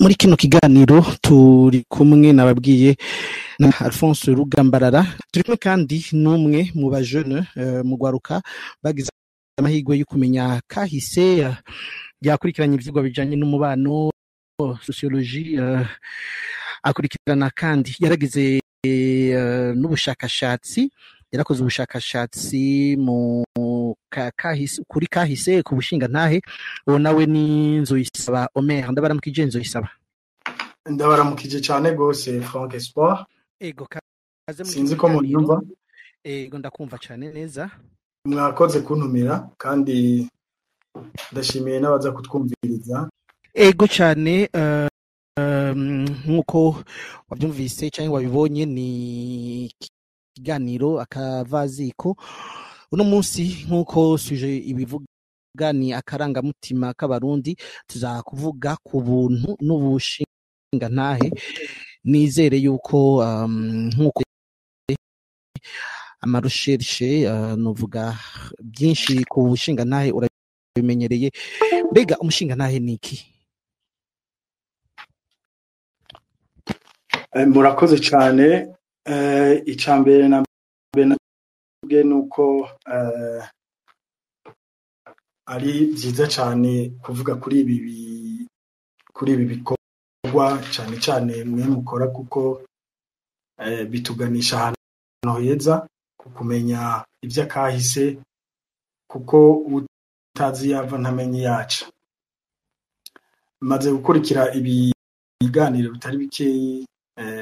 Muri kino kiganiro turi kumwe nababwiye na Alphonse Rugambarara, turi kumwe kandi n'umwe mu ba jeune mu gwaruka bagize amahirwe yo kumenya kahise, yakurikiranye ivyigwa bijanye n'umubano, sociologie, akurikirana kandi yaragize n'ubushakashatsi, yarakoze ubushakashatsi mu kahise, kuri kahise ku bushingantahe. Uwo nawe ni Nzoyisaba Omer. Ndabaramukije, Nzoyisaba. Ndabaramukije cyane gose, Frank Espoir. Ego, kaze muri Sinzi kino ko kiganiro. munyumva. Ego, ndakumva cyane neza. Mwakoze kuntumira kandi ndashimiye n'abaza kutwumviriza. Ego cyane, nk'uko wabyumvise cyangwa wabibonye, ni ikiganiro akavaziko. Uno munsi, nk'uko sujet ibivuga, ni akarangamutima k'Abarundi. Tuza kuvuga ku buntu n'ubushingantahe. Nizere yuko nk'uko ama recherches, nuvuga byinshi ku bushingantahe urabimenyereye. Mbega umushingantahe ni iki? Murakoze cyane. Icya mbere na mbere nabwe ni uko ari byiza cyane kuvuga kuri ibi bikorwa, cyane cyane mwe mukora, kuko bituganisha ahantu heza ku kumenya iby'akahise, kuko utazi yava ntamenye yaca. Maze gukurikira ibiganiro bitari bikeyi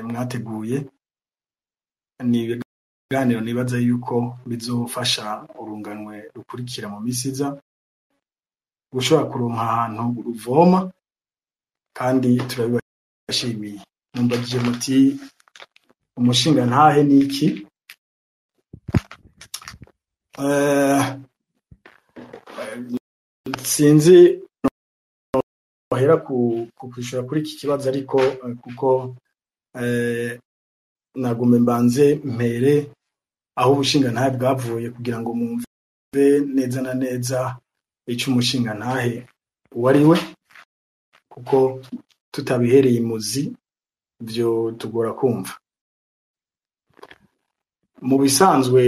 mwateguye, ni ibiganiro nibaza yuko bizofasha urunganwe rukurikira mu misi iza gushobora kuronka ahantu ruvoma, kandi turabibashimiye. Mumbajije muti umushingantahe ni iki? Sinzi nohera ku kwishura kuri iki kibazo, ariko kuko nagume mbanze mpere aho ubushingantahe bwavuye kugira ngo mwumve neza na neza ico umushingantahe uwo ari we, kuko tutabihereye imuzi vyo tugora kumva. Mu bisanzwe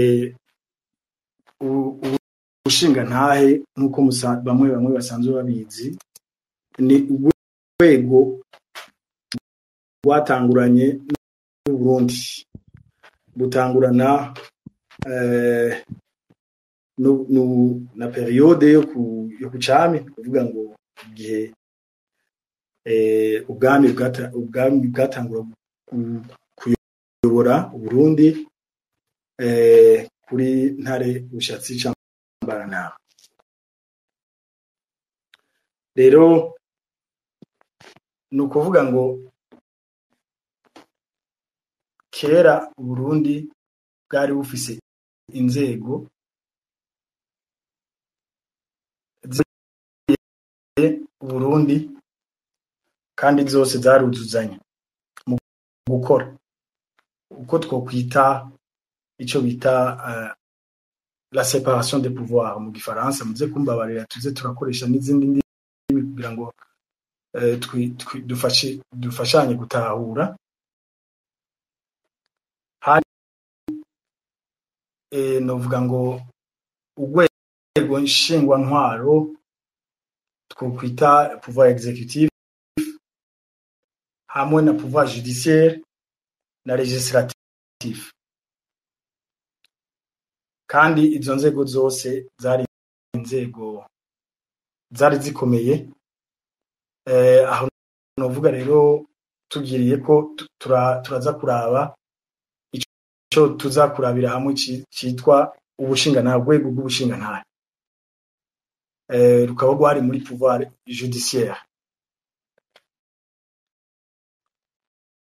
ubushingantahe, nk'uko bamwe bamwe basanzwe babizi, ni urwego rwatanguranye n'Uburundi, butangurana no, na période yo ku cami, kuvuga ngo igihe ubwami bwatangura kuyobora Uburundi kuri Ntare Rushatsi Cambarantama. Rero ni ukuvuga ngo kera Uburundi bwari bufise inzego Uburundi, kandi zose zaruzuzanya mu gukora uko twokwita ico bita la séparation des pouvoirs mu gifaransa. Muze kumbabarira, tuze turakoresha n'izindi ndimi kugira ngo dufashanye gutahura. Hari novuga ngo urwego nshingwantwaro twokwita pouvoir exécutif, hamwe na pouvoir judiciaire na législatif, kandi izo nzego zose zari inzego zari zikomeye. Aho novuga rero tugiriye ko turaza kuraba ico tuza kurabira hamwe citwa ubushingantahe, urwego rw'ubushingantahe rukaba rwari muri pouvoir judiciaire.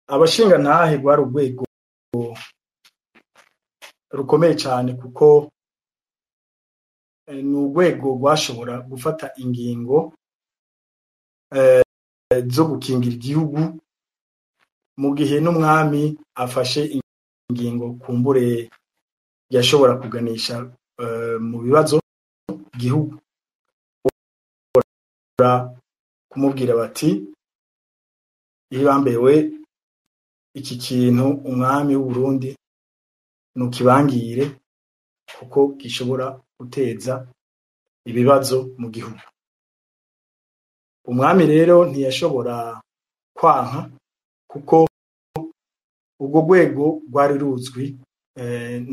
Abashingantahe rwari urwego rukomeye cyane, kuko ni urwego rwashobora gufata ingingo zo gukingira igihugu mu gihe n'umwami afashe ingingo kumbure yashobora kuganisha mu bibazo igihugu, kumubwira bati Ihibambewe iki kintu umwami w'u Burundi nukibangire kuko gishobora guteza ibibazo mu gihugu. Umwami rero ntiyashobora kwanka kuko ubwo rwego rwari ruzwi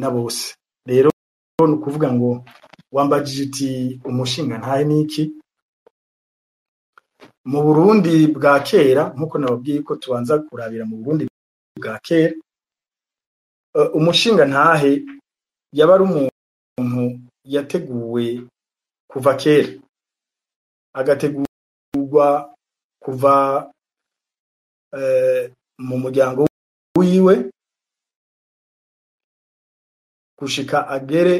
na bose. Rero ni ukuvuga ngo wambajije uti umushinga ntahe niki? Mu Burundi bwa kera, nkuko nababwiye ko tubanza kurabira mu Burundi bwa kera, umushinga ntahe yaba ari umuntu yateguwe kuva kera, agategurwa kuva mu muryango wiwe gushika agere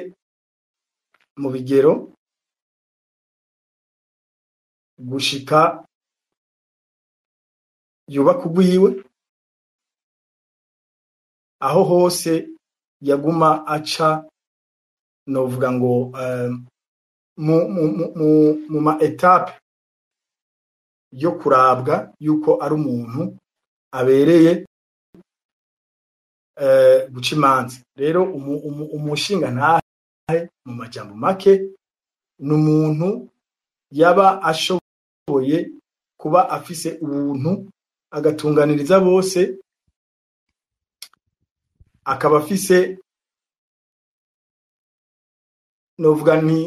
mu bigero, gushika yubaka urwiwe, aho hose yaguma aca novuga ngo mu ma etape yo kurabwa yuko ari umuntu abereye guca imanza. Rero umushinga ntahe mu majambo make ni umuntu yaba ashoboye kuba afise ubuntu, agatunganiriza bose, akaba afise novuga nti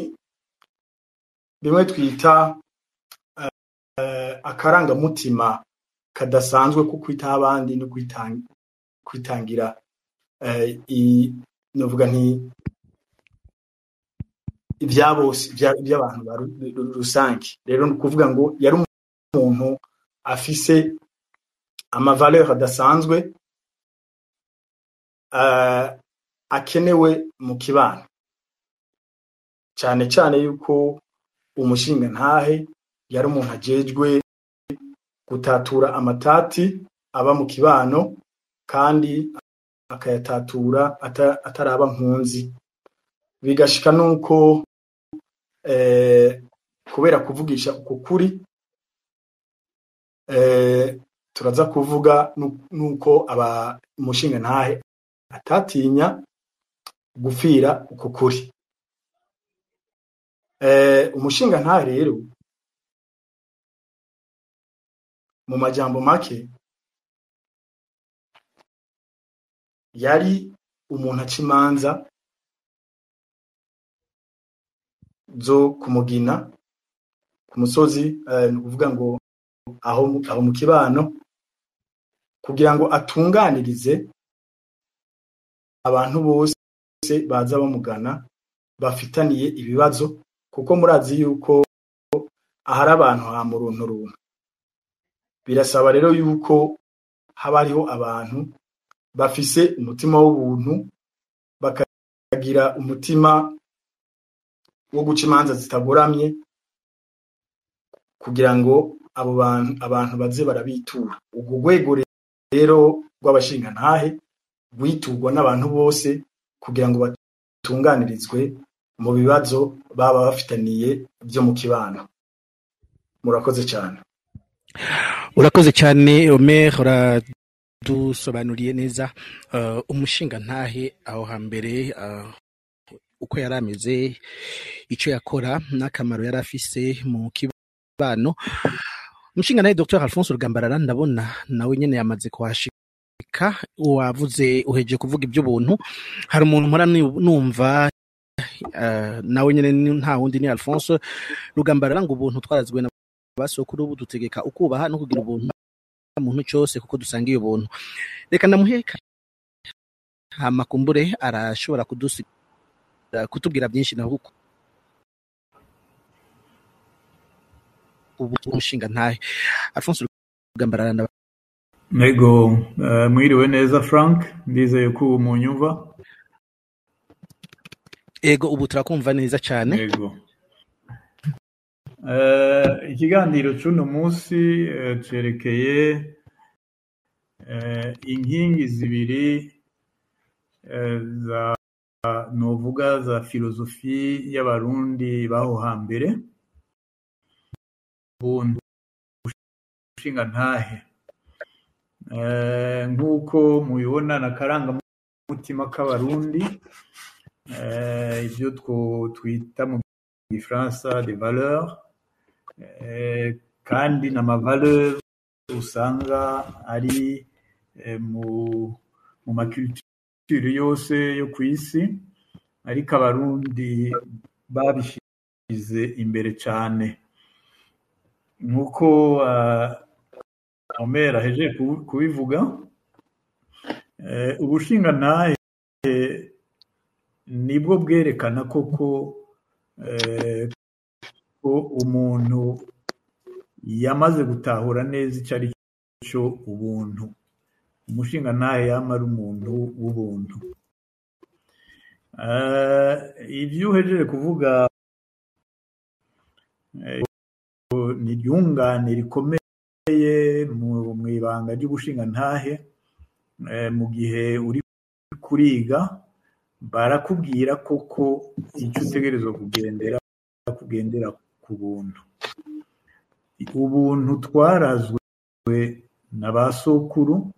bimwe twita akarangamutima kadasanzwe ko kwitaho abandi no kwitangira novuga nti ibya bose, iby'abantu rusange. Rero ni ukuvuga ngo yari umuntu afise amavaleur adasanzwe akenewe mu kibano, cyane cyane yuko umushinga ntahe yari umuntu ajejwe gutatura amatati aba mu kibano, kandi akayatatura ataraba nkunzi. Bigashika nuko kubera kuvugisha uko kuri, turaza kuvuga nuko aba umushinga ntahe atatinya gupfira uko kuri. Umushinga ntahe rero mu majambo make yari umuntu aca imanza zo kumugina ku musozi, ni ukuvuga ngo aho mu kibano, kugira ngo atunganirize abantu bose baza bamugana bafitaniye ibibazo, kuko murazi yuko ahari abantu ha muruntu runtu. Birasaba rero yuko haba hariho abantu bafise umutima w'ubuntu, bakagira umutima wo guca imanza zitagoramye, kugira ngo abo abantu baze barabitura. Ubwo rwego rero rw'abashingantahe rwiturwa n'abantu bose kugira ngo batunganirizwe mu bibazo baba bafitaniye byo mu kibano. Murakoze cyane. Urakoze cyane Omer, uradusobanuriye neza umushinga ntahe aho hambere uko yari ameze, icyo yakora n'akamaro yari afise mu kibano. Umushinga ntahe Dr Alphonse Rugambarara ndabona nawe nyene yamaze kuhashika. Wavuze uheje kuvuga iby'ubuntu, hari umuntu mpora numva nawe nyene nta wundi ni Alphonse Rugambarara, ngo ubuntu twarazwe na basokuru ubu dutegeka ukubaha no kugira ubuntu muntu cyose kuko dusangiye ubuntu. Reka ndamuheka hama kumbure arashobora kutubwira byinshi naho kuko ubu umushinga ntahe. Alphonse Rugambarara. Ego, mwiriwe neza Frank, ndizeye ko munyumva. Ego, ubu turakumva neza cyane. Ego. Ikiganiro c'uno munsi cerekeye inkingi zibiri za novuga za filozofi y'abarundi baho hambere, ubuntu, ushinga ntahe. Nk'uko mubibona na karangamutima k'Abarundi, ibyo twita mu gifaransa des valeurs, kandi n'amavaleur usanga ari mu maculture yose yo kw'isi, ariko Abarundi babishize imbere cane. Nk'uko Omer ahejeje kubivuga, ubushingantahe nibwo bwerekana koko ko umuntu yamaze gutahura neza ico ari cyo ubuntu. Umushingantahe yama ari umuntu w'ubuntu. Ivyo uhejeje kuvuga ni iryungane rikomeye mw'ibanga ry'ubushingantahe. Mu gihe uri kuriga barakubwira koko icyo utegerezwa kugendera ku buntu. Ubuntu twarazwe na ba sokuru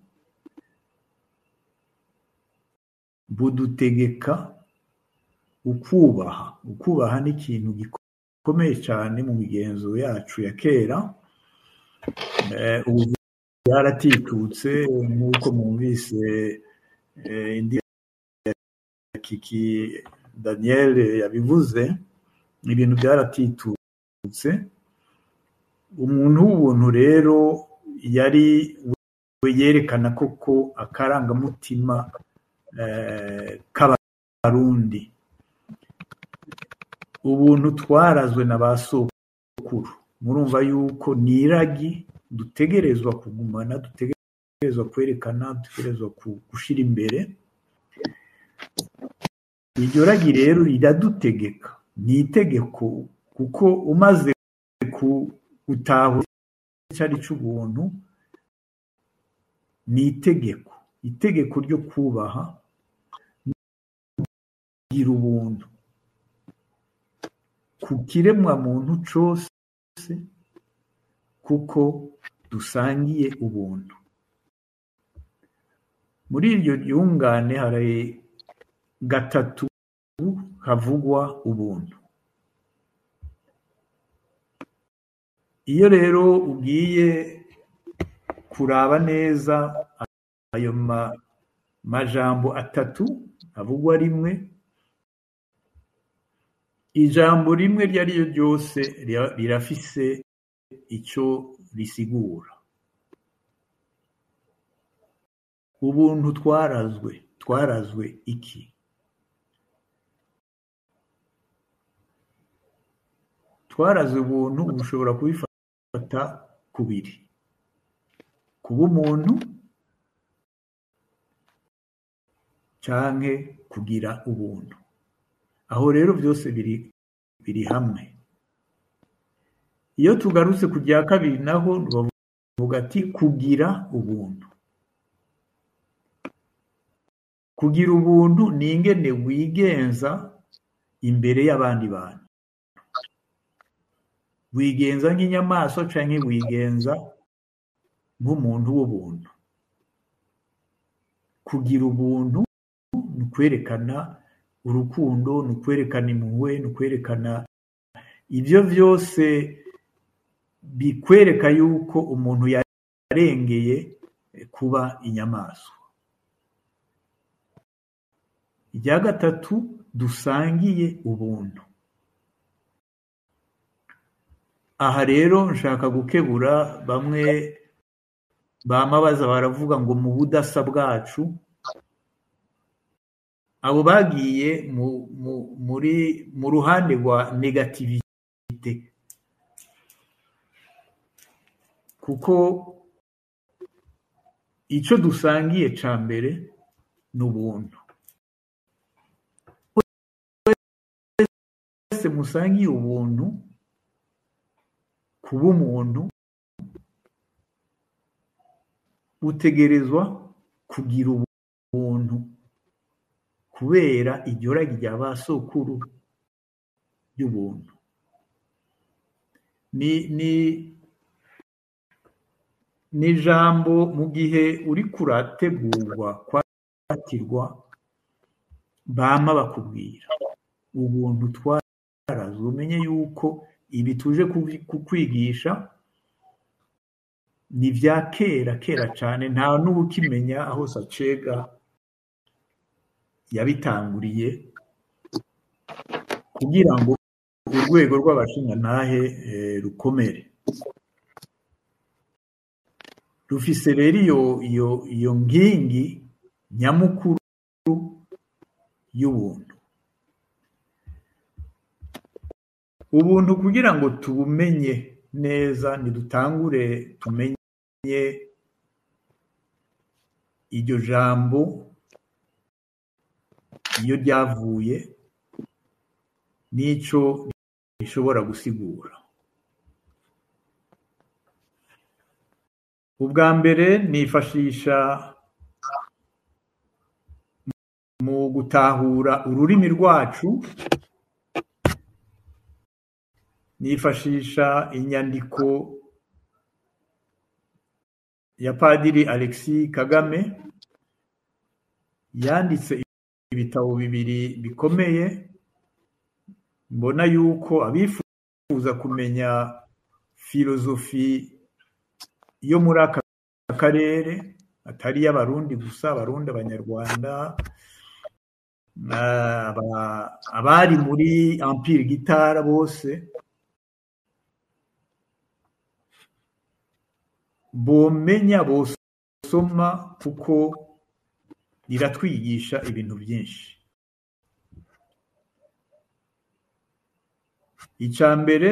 budutegeka ukubaha. Ukubaha ni ikintu gikomeye cyane mu migenzo yacu ya kera. Ubu byaratitutse nk'uko mwumvise indi Kiki Daniel yabivuze, ibintu byaratitutse. Umuntu w'ubuntu rero yari we yerekana koko akarangamutima k'Abarundi. Ubuntu twarazwe na ba sokuru, murumva yuko niragi dutegerezwa kugumana, dutegerezwa kwerekana, dutegerezwa gushira imbere. Iryo ragi rero riradutegeka, ni itegeko, kuko umaze gutahura icari c'ubuntu ni itegeko, itegeko ryo kubaha, kugira ubuntu ku kiremwa muntu cose, kuko dusangiye ubuntu. Muri iryo ryungane hari gatatu havugwa ubuntu. Iyo rero ugiye kuraba neza ayo majambo atatu avugwa rimwe, ijambo rimwe iryo ari ryo ryose rirafise ico risigura. Ubuntu twarazwe iki? Twarazwe ubuntu ushobora kubifata kubiri: kuba umuntu canke kugira ubuntu. Aho rero byose biri hamwe. Iyo tugarutse ku rya kabiri naho bavuga ati kugira ubuntu. Kugira ubuntu ni ingene wigenza imbere y'abandi bantu. Wigenza nk'inyamaswa canke wigenza nk'umuntu w'ubuntu. Kugira ubuntu ni ukwerekana urukundo, ni ukwerekana impuhwe, ni ukwerekana ivyo vyose bikwereka yuko umuntu yarengeye kuba inyamaswa. Irya gatatu, dusangiye ubuntu. Aha rero nshaka gukebura bamwe bama baza baravuga ngo mu budasa bwacu, abo bagiye mu ruhande rwa negativite, kuko ico dusangiye ca mbere n'ubuntu. Wese musangiye ubuntu, kuba umuntu utegerezwa kugira ubuntu kubera iryo ragi rya ba sokuru ry'ubuntu. Ni ijambo mu gihe uriko urategurwa kwatirwa bama bakubwira ubuntu twaraze, umenye yuko ibi tuje kukwigisha ni vya kera kera cane, nta n'ubukimenya aho Sacega yabitanguriye kugira ngo urwego rw'abashingantahe rukomere. Rufise rero iyo nkingi nyamukuru y'ubuntu. Ubuntu kugira ngo tubumenye neza nidutangure tumenye iryo jambo iyo ryavuye n'ico rishobora gusigura. Ubwa mbere nifashisha mu gutahura ururimi rwacu, nifashisha inyandiko ya Padiri Alexis Kagame yanditse ibitabo bibiri bikomeye. Mbona yuko abifuza kumenya filozofi yo muri aka karere, atari y'Abarundi gusa, Abarundi, Abanyarwanda, abari muri Empire Gitara bose bomenya, bosoma, kuko riratwigisha ibintu byinshi. Icya mbere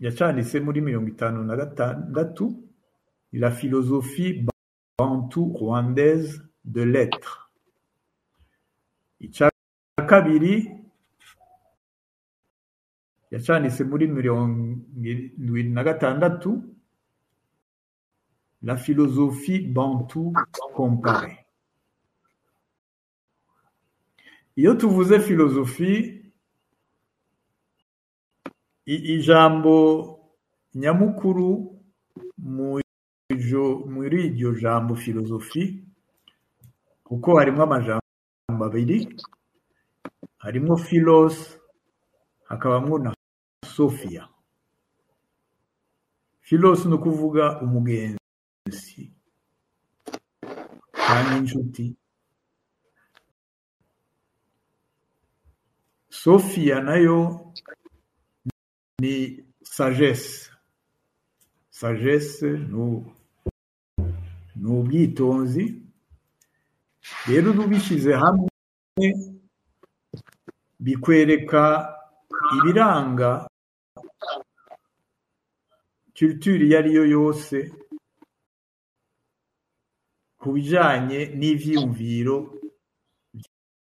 yacanditse muri 56, La philosophie bantou rwandaise de l'être. Icya kabiri yacanditse muri 76, La philosophie bantou comparée. Iyo tuvuze philosophie, ijambo nyamukuru muri iryo jambo philosophie, kuko harimo amajambo abiri, harimo philos hakabamwo na sophia. Philos ni ukuvuga umugenzi cyangwa inshuti. Sophia nayo ni sagesse. Sagesse ni ubwitonzi. Rero ubishyize hamwe bikwereka ibiranga culture iyo ari yo yose ku bijanye n'ivyiyumviro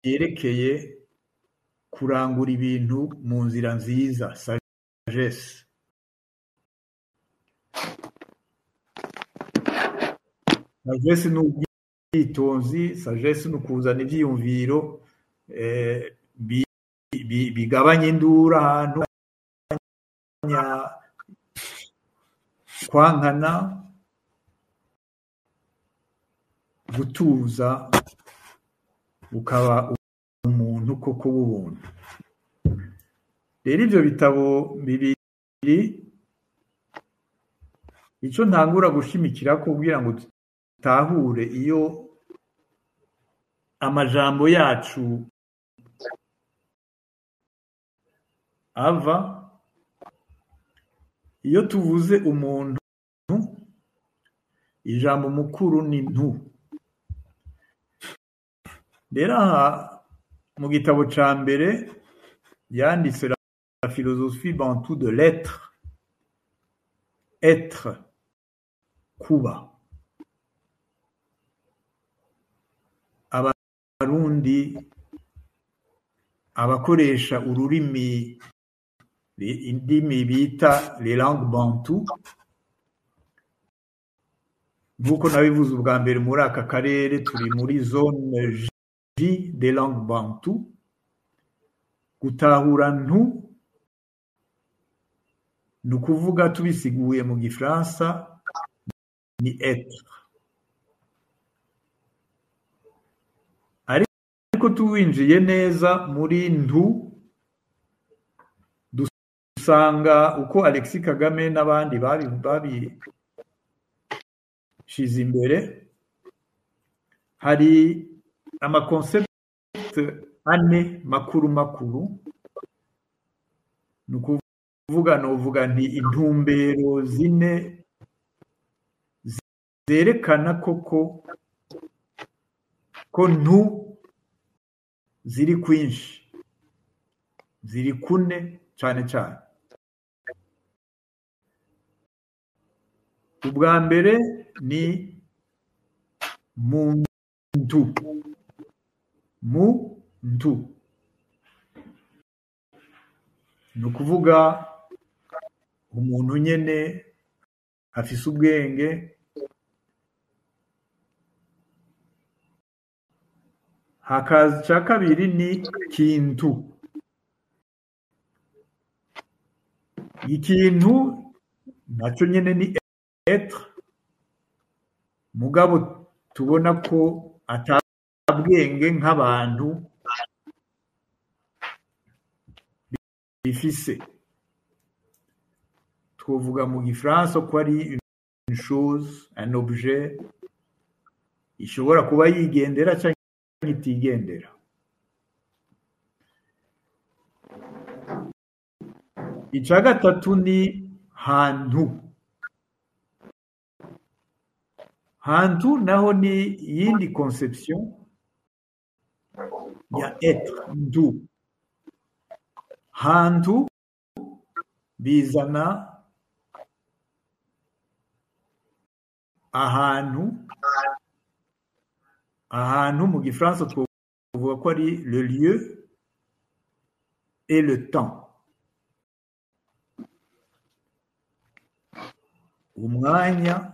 byerekeye kurangura ibintu mu nzira nziza, sagesse. Sagesse ni ubwitonzi, sagesse ni ukuzana ivyiyumviro bigabanya induru ahantu, kwankana, gutuza, ukaba umuntu koko w'ubuntu. Rero ivyo bitabo bibiri ico ntangura gushimikira kugira ngo dutahure iyo amajambo yacu ava. Iyo tuvuze umuntu, ijambo mukuru ni ntu. Rero aha mu gitabo ca mbere yanditse La philosophie bantou de l'être, être, kuba. Abarundi abakoresha ururimi, indimi bita les langues bantou, nk'uko nabivuze ubwa mbere, muri aka karere turi muri zone J des langues bantou. Gutahura ntu ni ukuvuga tubisiguye mu gifaransa Ni être. Ariko tuwinjiye neza muri ntu, dusanga uko Alexis Kagame n'abandi babishize imbere, hari amakoncept ane makuru makuru. Ni ukuvuga novuga nti intumbero zine zerekana koko ko ntu ziri kwinshi, ziri kune cyane cyane. Ubwa mbere ni muntu, muntu ni ukuvuga umuntu nyene afise ubwenge, hakaza icya kabiri ni kintu. Ikintu nacyo nyene ni être, mugabo tubona ko atabwenge nk'abantu bifise. Twovuga mu gifaransa ko ari une chose, un objet, ishobora kuba yigendera cyangwa itigendera. Icya gatatu ni hantu. Hantu naho ni iyindi conception ya être, ndu. Hantu bizana ahantu. Ahantu mu gifaransa twovuga ko ari le lieu et le temps. Umwanya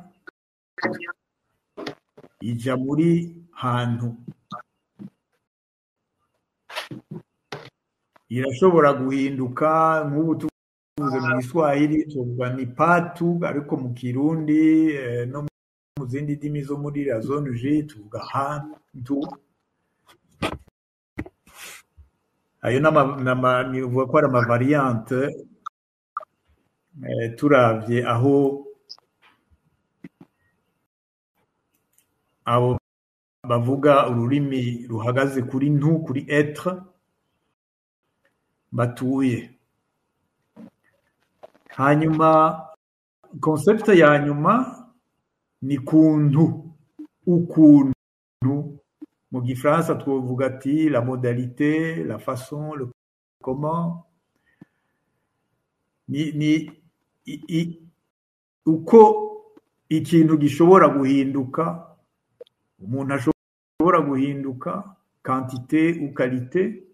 ija muri hantu, irashobora guhinduka. Nk'ubu tuvuze mu Giswahili tuvuga ni patu, ariko mu Kirundi no mu zindi ndimi zo muri la zone G tuvuga hantu. Ayo nivuga ko ari amavariante, turavye aho abo bavuga ururimi ruhagaze kuri ntu, kuri être, batuye. Hanyuma concept ya nyuma ni kuntu, ukuntu. Mu gifaransa twovuga ati la modalité, la façon, le comment. Ni uko ikintu gishobora guhinduka, umuntu ashobora guhinduka quantité ou qualité,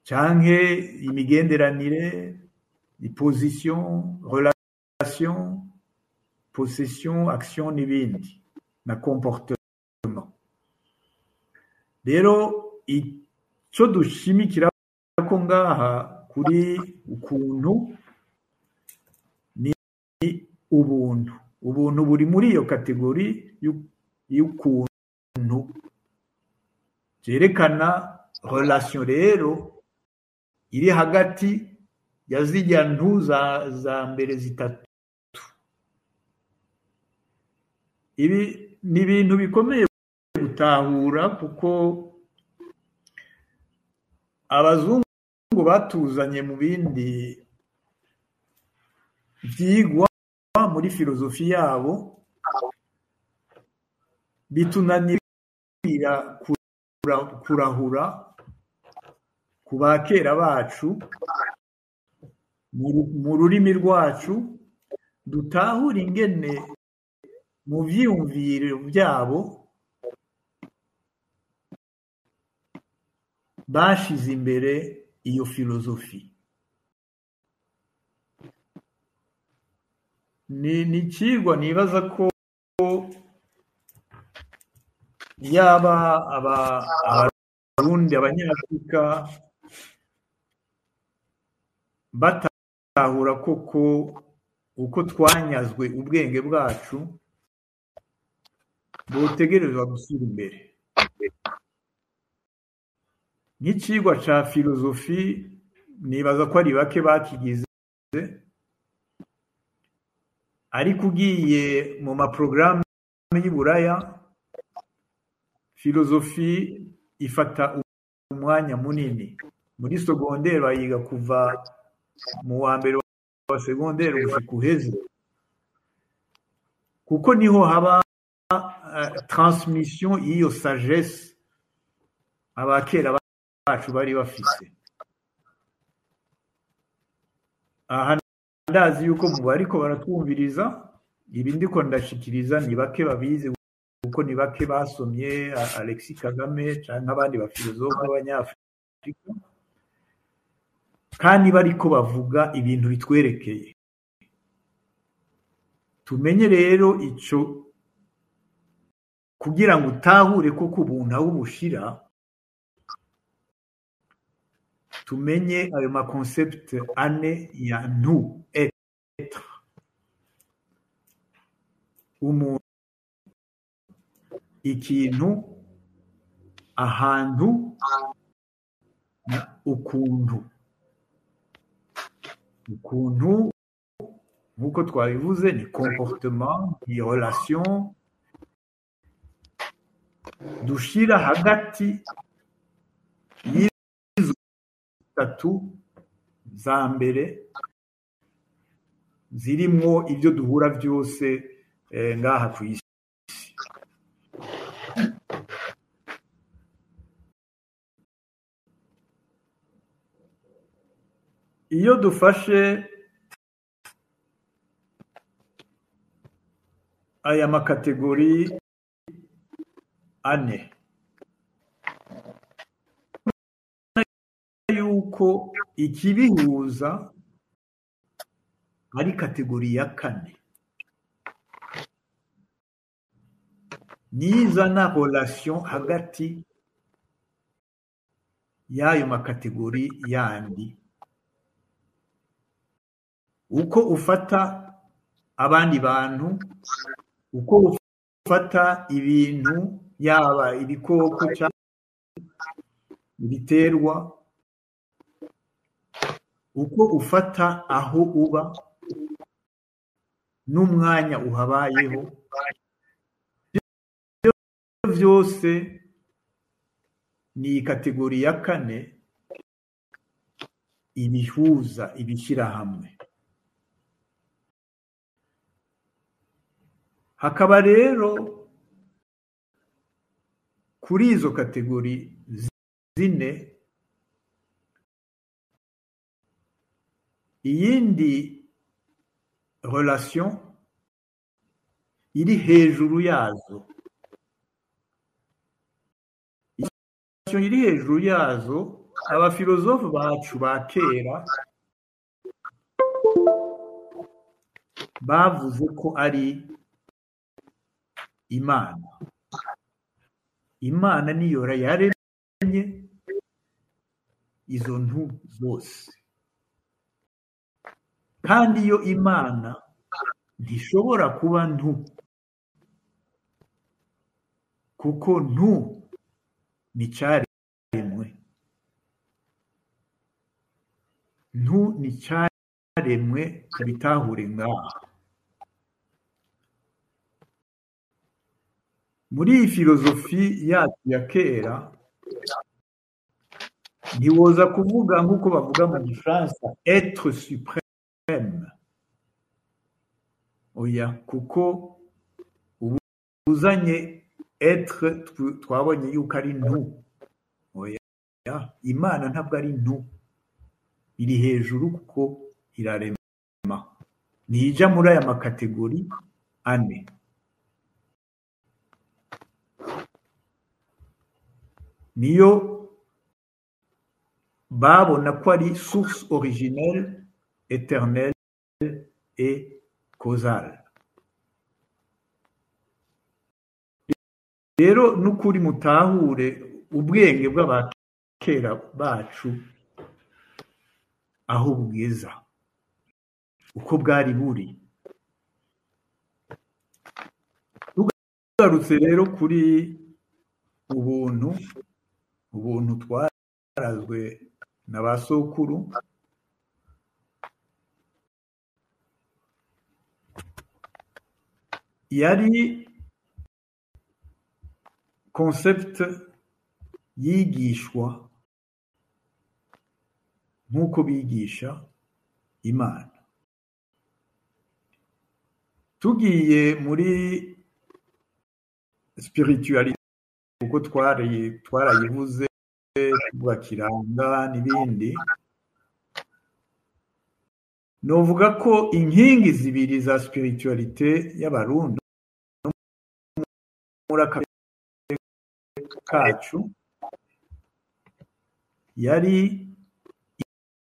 canke imigenderanire, position, relation, possession, action n'ibindi, na comportement. Rero ico dushimikira ko ngaha kuri ukuntu ni ubuntu. Ubuntu buri muri iyo kategori y'ukuntu, byerekana relation rero iri hagati ya zirya ntu za mbere zitatu. Ibi ni ibintu bikomeye gutahura, kuko abazungu batuzanye mu bindi vyigwa muri filozofi yabo, bitunanira kurahura ku bakera bacu mu rurimi rwacu, dutahura ingene mu vyiyumviro vyabo bashize imbere iyo filozofi. Ni ikigwa nibaza ko yaba abarundi, abanyafurika batahura koko Uko twanyazwe ubwenge bwacu butegerezwa gusubira imbere. Nk'icigwa ca filozofi, nibaza ko ari bake bakigize, ariko ugiye mu maporogaramu y'Iburaya, filozofi ifata umwanya munini. Muri segonderi bayiga kuva mu wa mbere wa segonderi gushika uheze, kuko niho haba transmission y'iyo sagesse abakera bacu bari bafise. Aha ndazi yuko mu bariko baratwumviriza ibi ndiko ndashikiriza ni bake babizi, kuko ni bake basomye Alexis Kagame canke abandi bafilozofe b'abanyafrika, kandi bariko bavuga ibintu bitwerekeye. Tumenye rero ico kugira ngo utahure koko ubuntu aho bushira, tumenye ayo ma concept ane ya nous être, umuntu, ikintu, ahantu na ukuntu. Ukuntu nk'uko twabivuze ni comportement, ni relation dushira hagati y'izo tatu za mbere zirimwo ibyo duhura byose ngaha ku isi. Iyo dufashe aya makategori ane, yuko ikibihuza ari kategori ya kane, nizana relation hagati y'ayo makategori yandi. Uko ufata abandi bantu, uko ufata ibintu, yaba ibikoko cyangwa ibiterwa, uko ufata aho uba n'umwanya uhabayeho, byose ni kategori ya kane ibihuza, ibishyira hamwe. Hakaba rero kuri izo kategori zine iyindi relation iri hejuru yazo. Relation iri hejuru yazo, abafilozofe bacu ba kera bavuze ko ari Imana. Imana niyo yaremye izo ntu zose, kandi iyo Imana ntishobora kuba ntu, kuko ntu ni cyaremwe, ntu ni cyaremwe. Tubitahure ngaha. Muri iyi filozofi yacu ya kera ntiwoza kuvuga nk'uko bavuga mu Gifaransa être suprême, oya, kuko uzanye être twabonye yuko ari ntu. Oya, Imana ntabwo ari ntu, iri hejuru kuko irarema, ntijya muri aya makategori ane. Niyo babona ko ari source originelle, éternelle et causale. Rero n'ukuri mutahure ubwenge bw'abakera bacu aho bugeza, uko bwari buri. Tugarutse rero kuri ubuntu, ubuntu twarazwe na ba sokuru, yari concept yigishwa nk'uko bigisha Imana. Tugiye muri spirituality, kuko twarayivuze, tuvuga kiranga n'ibindi, novuga ko inkingi zibiri za spiritualite y'Abarundi muri aka kacu yari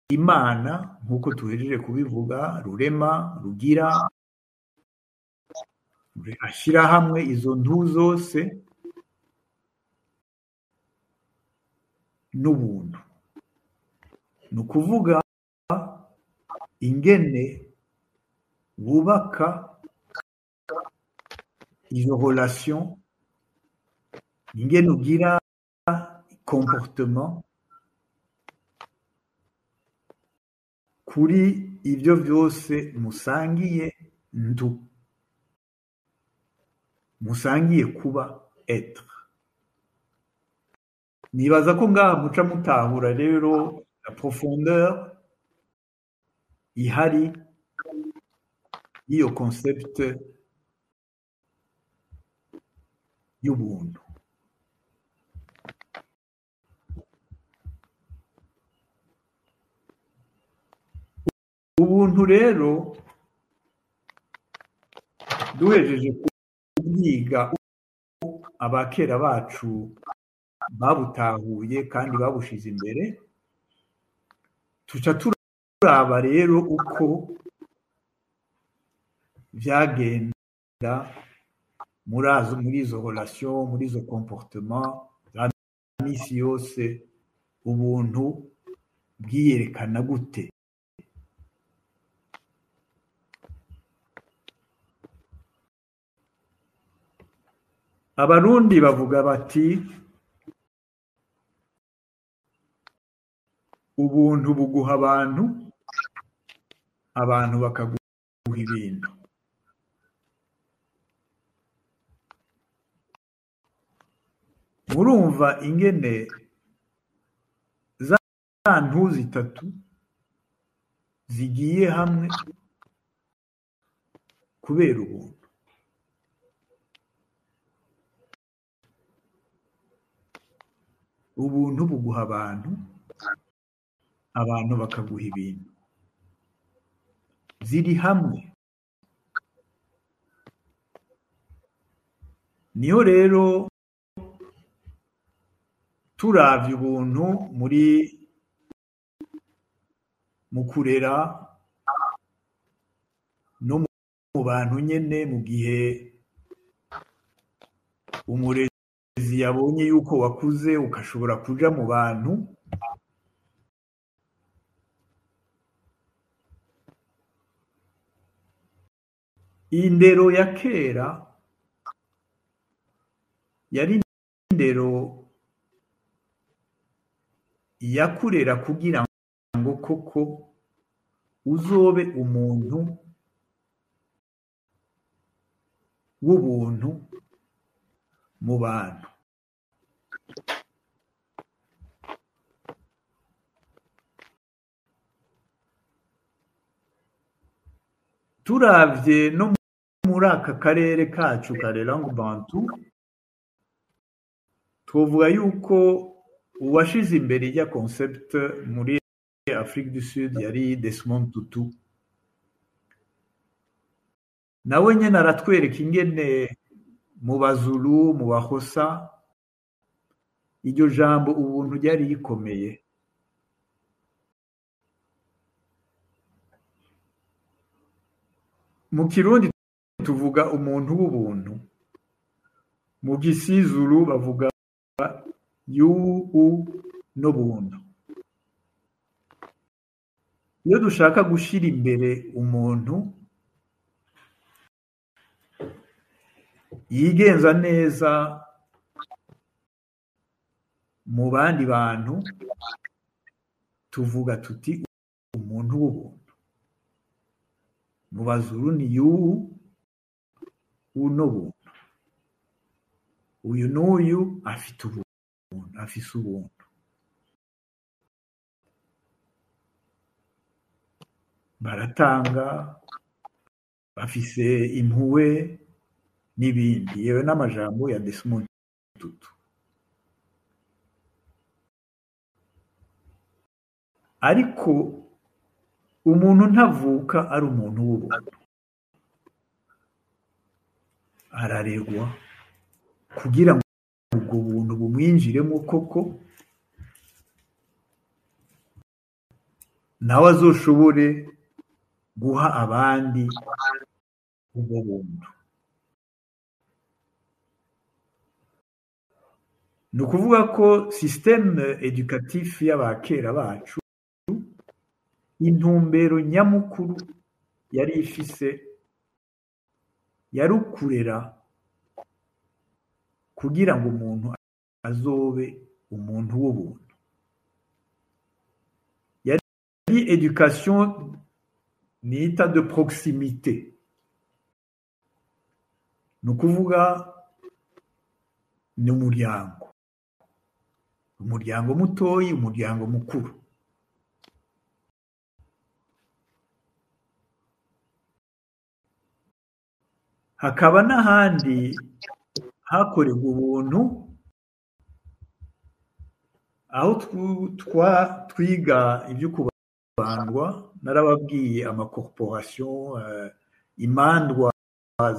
Imana, nk'uko tuhejeje kubivuga, rurema, rugira, ashyira hamwe izo ntu zose n'ubuntu. Ni ukuvuga ingene bubaka izo relation, ingene ugira comportement kuri ibyo byose musangiye ndu, musangiye kuba être. Nibaza ko ngaha muca mutahura rero la profondeur ihari y'iyo concept y'ubuntu. Ubuntu rero duhejeje kubwiga, abakera bacu babutahuye kandi babushize imbere, tuca turaba rero uko vyagenda muri izo relation, muri izo comportement za misi yose, ubuntu bwiyerekana gute. Abarundi bavuga bati ubuntu buguha abantu, abantu bakaguha ibintu. Murumva ingene za ntu zitatu zigiye hamwe kubera ubuntu. Ubuntu buguha abantu, abantu bakaguha ibintu. Ziri hamwe. Niho rero turavye ubuntu muri mu kurera no mu bantu nyene, mu gihe umurezi yabonye yuko wakuze ukashobora kuja mu bantu, indero ya kera yari indero yakurera kugira ngo koko uzobe umuntu w'ubuntu mu bantu. Turavye no muri aka karere kacu ka Langue Bantu, twovuga yuko uwashize imbere ya concept muri Afrique du Sud yari Desmond Tutu. Nawe nyene aratwereka ingene mu Bazulu, mu Baxhosa, iryo jambo ubuntu ryari rikomeye. Mu Kirundi tuvuga umuntu w'ubuntu, mu Gisizulu bavuga yu n'ubuntu. Iyo dushaka gushira imbere umuntu, yigenza neza mu bandi bantu, tuvuga tuti umuntu w'ubuntu. Mu Bazulu ni yuwu unobuntu, uyu n'uyu afite ubuntu, afise ubuntu. Baratanga, bafise impuhwe n'ibindi, yewe n'amajambo ya Desmond Tutu. Ariko umuntu ntavuka ari umuntu w'ubuntu, araregwa kugira ngo ubwo buntu bumwinjiremo koko, nawe azoshobore guha abandi ubwo buntu. Ni ukuvuga ko système éducatif y'abakera bacu, intumbero nyamukuru yari ifise yari ukurera kugira ngo umuntu azobe umuntu w'ubuntu. Yari éducation nita de proximité, ni ukuvuga ni umuryango, umuryango mutoyi, umuryango mukuru. Hakaba n'ahandi hakorerwa ubuntu, aho twiga ibyo kubandwa. Narababwiye amacorporation, imandwa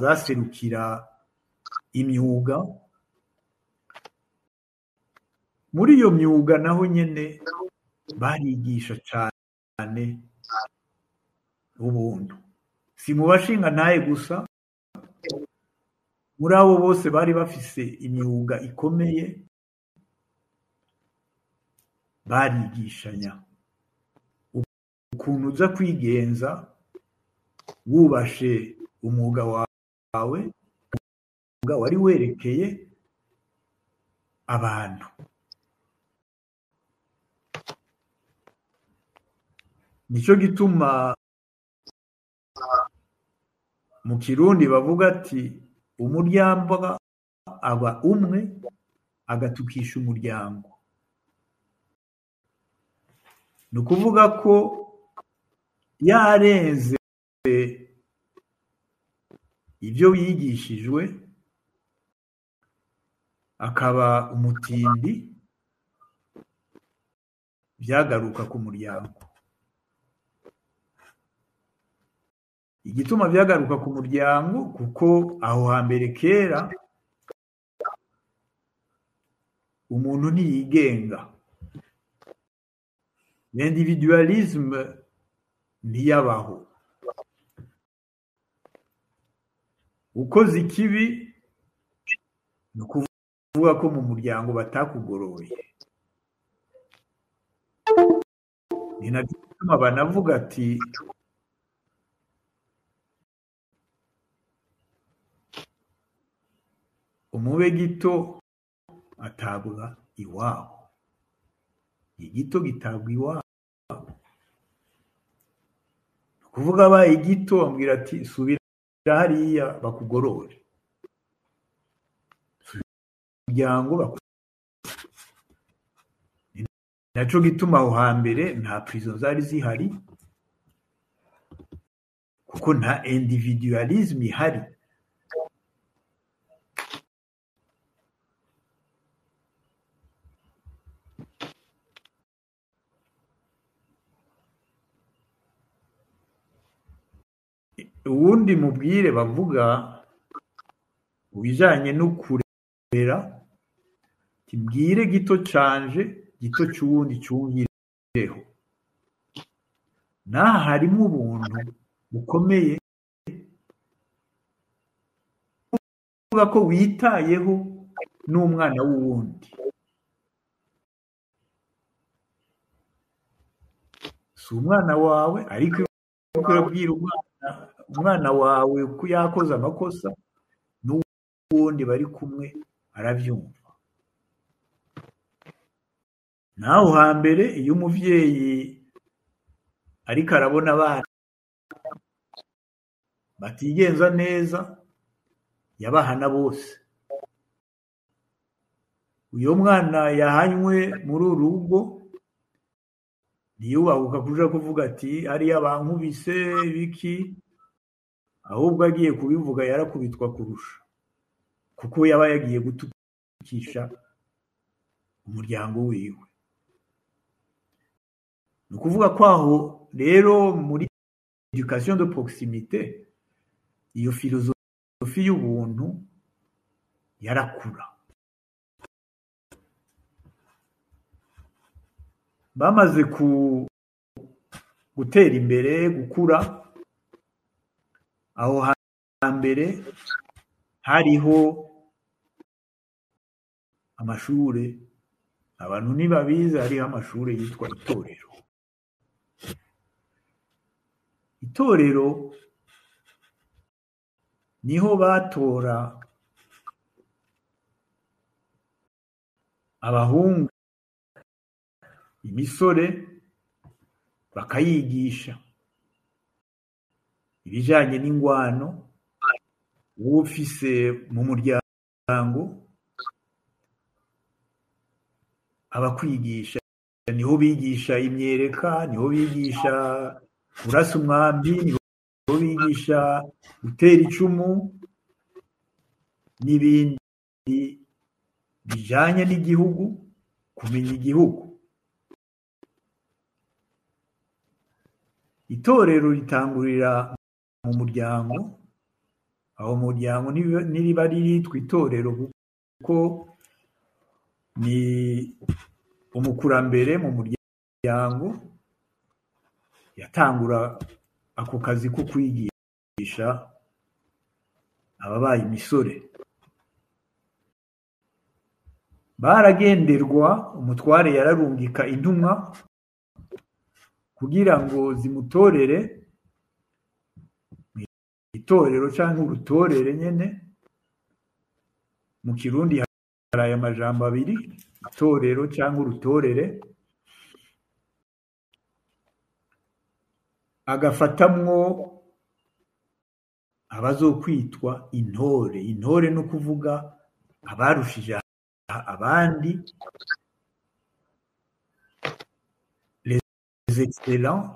zaserukira imyuga. Muri iyo myuga naho nyene barigisha cyane ubuntu, si mu bashinga ntaye gusa, muri abo bose bari bafise imyuga ikomeye barigishanya ukuntu uza kwigenza wubashe umwuga wawe, wari werekeye abantu. Nico gituma mu Kirundi bavuga ati umuryango aba umwe agatukisha umuryango. Ni ukuvuga ko yarenze ibyo yigishijwe akaba umutindi, byagaruka ku muryango. Igituma byagaruka ku muryango, kuko aho hambere kera umuntu ntiyigenga, l'individualisme ntiyabaho. Ukoze ikibi ni ukuvuga ko mu muryango batakugoroye. Ni nacyo gituma banavuga ati umube gito atabwa iwabo, igito gitabwa iwabo. Kuvuga abaye igito bambwira ati subira hariya bakugorore, umuryango. Naco gituma aho hambere nta prison zari zihari, kuko nta individualisme ihari. Uwundi mubwire bavuga ubijanye no kurera, tibwire gito canje gito cy'uwundi cyumvireho. Naha harimo ubuntu bukomeye, kuvuga ko witayeho n'umwana w'uwundi. Si umwana wawe, ariko urabwira umwana wawe ko yakoze amakosa, wundi bari kumwe aravyumva. Naho hambere iyo umuvyeyi ariko arabona abana batigenza neza yabahana bose. Uyo mwana yahanywe muri uru rugo ntiyubahuka kuja kuvuga ati hariya bankubise ibiki, ahubwo agiye kubivuga yarakubitwa kurusha, kuko yaba yagiye gutukisha umuryango wiwe. Ni ukuvuga ko aho rero muri education de proximité iyo filozofi y'ubuntu yarakura. Bamaze gutera imbere, gukura, aho hambere hariho amashure, abantu ntibabizi, hariho amashure yitwa itorero. Itorero niho batora abahungu, imisore, bakayigisha ibijanye n'ingwano uwufise mu muryango abakwigisha. Niho bigisha imyereka, niho bigisha kurasa umwambi, niho bigisha gutera icumu n'ibindi bijanye n'igihugu, kumenya igihugu. Itorero ritangurira mu muryango, aho muryango niriba riritwa itorero kuko ni umukurambere mu muryango yatangura ako kazi ko kwigisha ababaye imisore. Baragenderwa, umutware yararungika intumwa kugira ngo zimutorere itorero canke urutorere nyene. Mu Kirundi hari aya majambo abiri, itorero canke urutorere. Agafatamwo abazokwitwa intore. Intore no kuvuga abarushije abandi, les excellents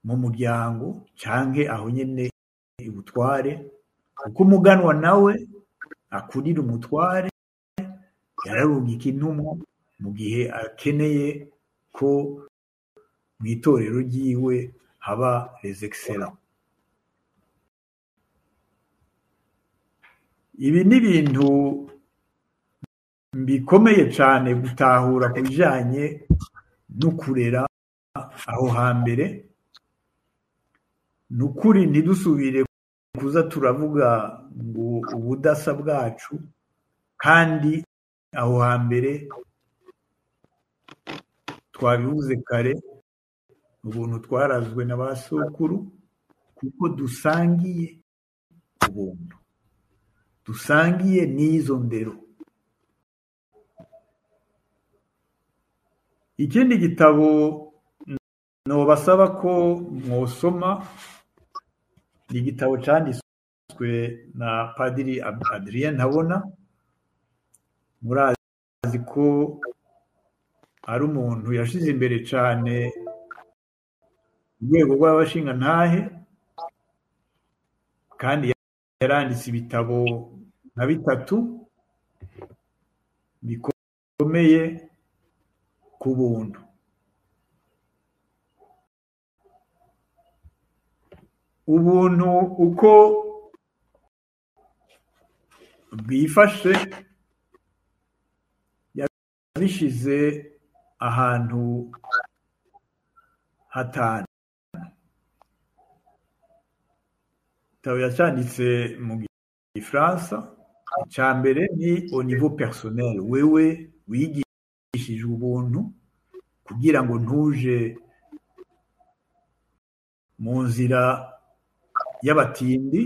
mu muryango canke aho nyene ubutware, kuko umuganwa nawe akurira umutware yararungika intumwa mu gihe akeneye ko mw'itorero ryiwe haba les excellents. Ibi ni ibintu bikomeye cane gutahura ku bijanye no kurera aho hambere. Nukuri ntidusubire kuza turavuga ngo ubudasa bwacu, kandi aho hambere twabivuze kare, ubuntu twarazwe na ba sokuru, kuko dusangiye ubuntu, dusangiye n'izo ndero. Ikindi gitabo nobasaba ko mwosoma ni igitabo canditswe na Padiri Adrien Ntabona. Murazi ko ari umuntu yashize imbere cane urwego rw'abashingantahe, kandi yaranditse ibitabo nka bitatu bikomeye ku buntu. Ubuntu uko bwifashe yabishize ahantu hatanu. Igitabo yacanditse mu Gifaransa. Ica mbere ni au niveau personnel, wewe wigishijwe ubuntu kugira ngo ntuje mu nzira y'abatindi.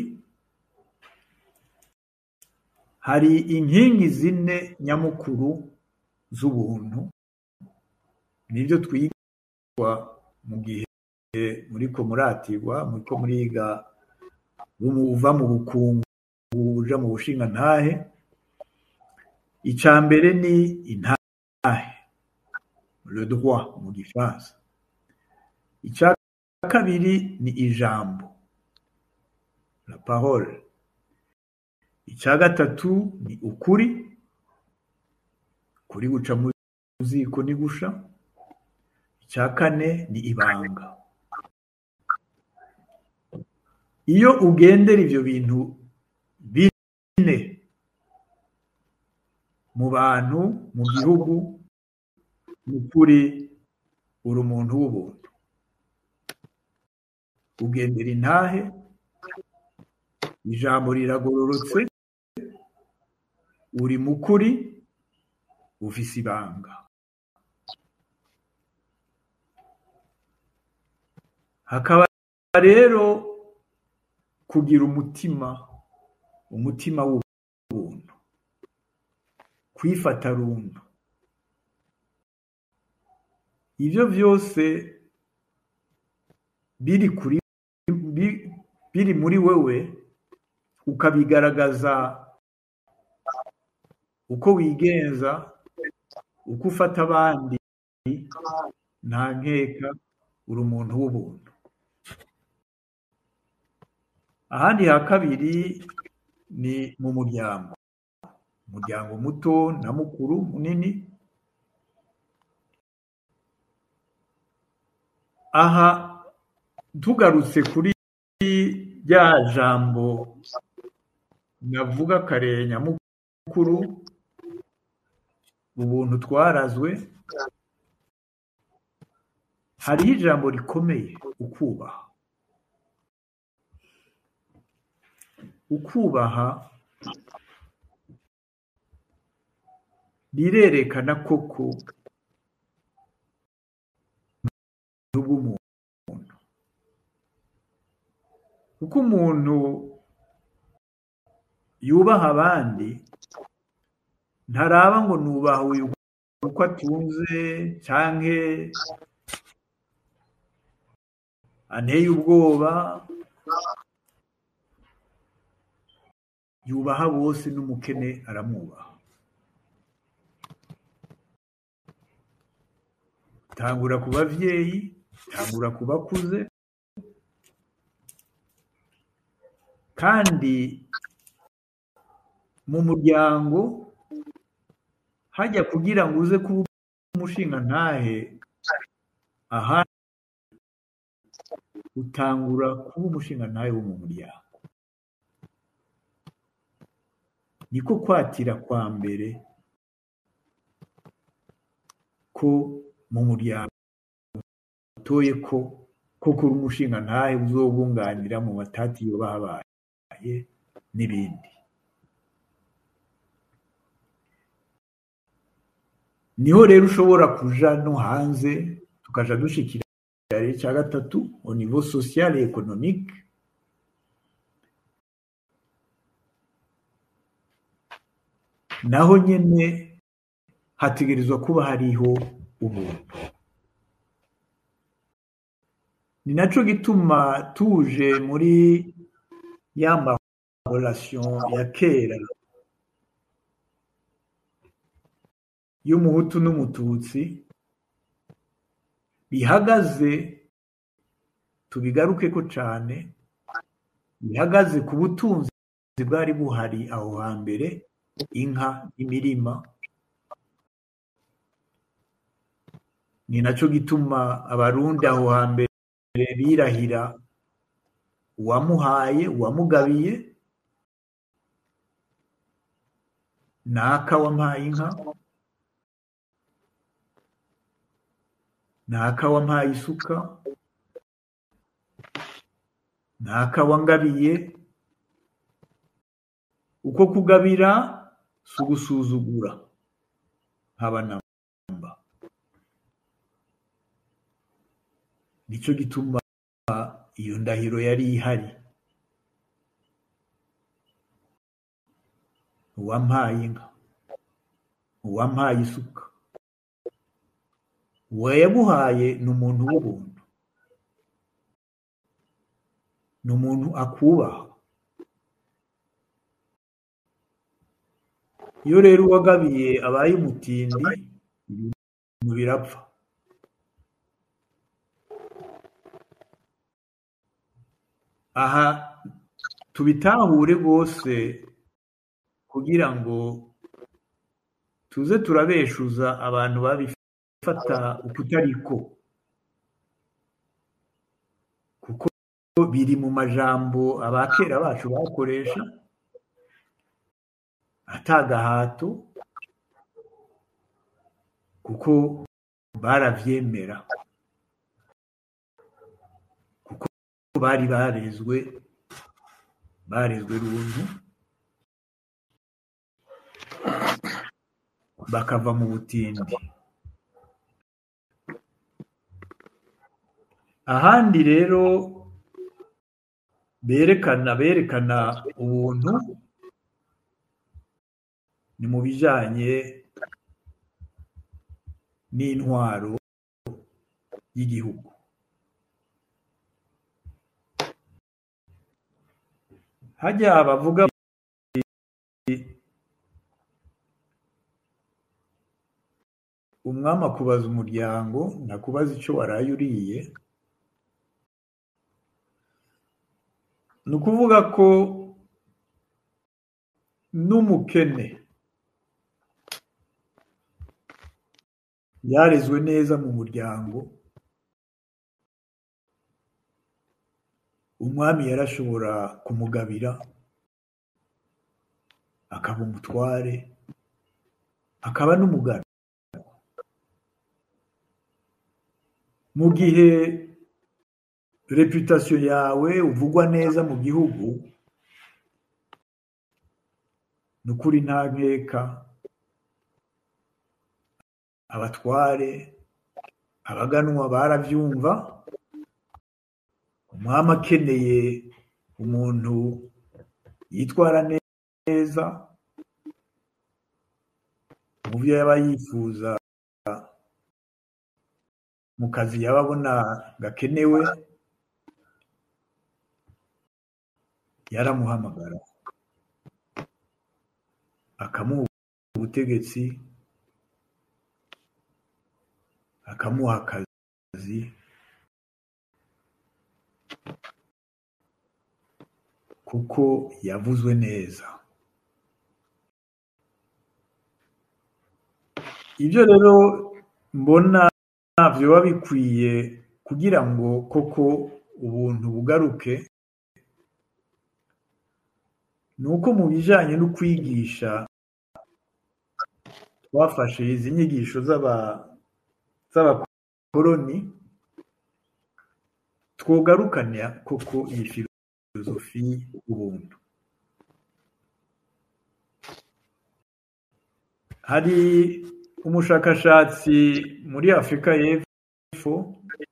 Hari inkingi zine nyamukuru z'ubuntu, nibyo twigwa mu gihe muriko muratirwa, muriko muriga uva mu bukungu uja mu bushingantahe. Ica mbere ni intahe, le droit mu gifaransa. Ica kabiri ni ijambo, la parole. Ica gatatu ni ukuri, kuri guca mu ziko ni gusha. Ica kane ni ibanga. Iyo ugendera ivyo bintu bine mu bantu, mu gihugu, mu kuri uri umuntu w'ubuntu. Ugendera intahe, ijambo riragororotse, uri mukuri, ufise ibanga. Hakaba rero kugira umutima, umutima w'ubuntu, kwifata runtu. Ivyo vyose biri kuri biri muri wewe, ukabigaragaza uko wigenza, uko ufata abandi, nta nkeka uri umuntu w'ubuntu. Ahandi ha kabiri ni mu muryango, umuryango muto na mukuru munini. Aha tugarutse kuri rya jambo navuga kare nyamukuru, ubuntu twarazwe, hariho ijambo rikomeye, ukubaha. Ukubaha rirerekana koko bw'umuntu, kuko umuntu yubaha abandi ntaraba ngo nubaha uyu uko atunze canke anteye ubwoba, yubaha bose n'umukene aramwubaha. Tangura ku bavyeyi, tangura ku bakuze, kandi mu muryango hajya kugira ngo uze kuba umushingantahe, aha utangura kuba umushingantahe wo mu muryango. Niko kwatira kwa mbere ko mu muryango utoye ko koko uri umushingantahe uzobunganira mu matati yoba habaye n'ibindi. Niho rero ushobora kuja no hanze, tukaja dushikira ica gatatu au niveau social et économique. Naho nyene hategerezwa kuba hariho ubuntu. Ni naco gituma tuje muri ya ma relation ya kera y'umuhutu n'umututsi bihagaze, tubigarukeko cane, bihagaze ku butunzi bwari buhari aho hambere, inka, imirima. Ni naco gituma abarundi aho hambere birahira uwamuhaye, uwamugabiye, naka wampaye inka, naka wampaye isuka, naka wangabiye. Uko kugabira si ugusuzugura haba namba. Nico gituma iyo ndahiro yari ihari. Uwampaye inka, uwampaye isuka. Uwayaguhaye ni umuntu w'ubuntu, ni umuntu akubaha. Iyo rero uwagabiye abaye umutindi, ibintu birapfa. Aha tubitahure rwose kugira ngo tuze turabeshuza abantu babifata ukutariko, kuko biri mu majambo abakera bacu bakoresha atagahato, kuko baravyemera, kuko bari barezwe runtu, bakava mu butindi. Ahandi rero berekana ubuntu ni mu bijanye n'intwaro y'igihugu. Hajya bavuga umwami akubaza umuryango, ntakubaza icyo waraye uriye. Ni ukuvuga ko n'umukene yarezwe neza mu muryango, umwami yarashobora kumugabira akaba umutware, akaba n'umugabo. Mu gihe reputation yawe uvugwa neza mu gihugu, nukuri nta nkeka abatware abaganwa baravyumva. Umwami akeneye umuntu yitwara neza mu byo yaba yifuza, mu kazi yaba abona gakenewe, yaramuhamagara akamuha ubutegetsi, akamuha akazi, kuko yavuzwe neza. Ibyo rero mbona vyoba bikwiye kugira ngo koko ubuntu bugaruke, nuko mu bijanye no kwigisha twafashe izi nyigisho z'abakoloni, twogarukana koko iyi filozofi ubuntu. Hari umushakashatsi muri Afrika y'Epfo,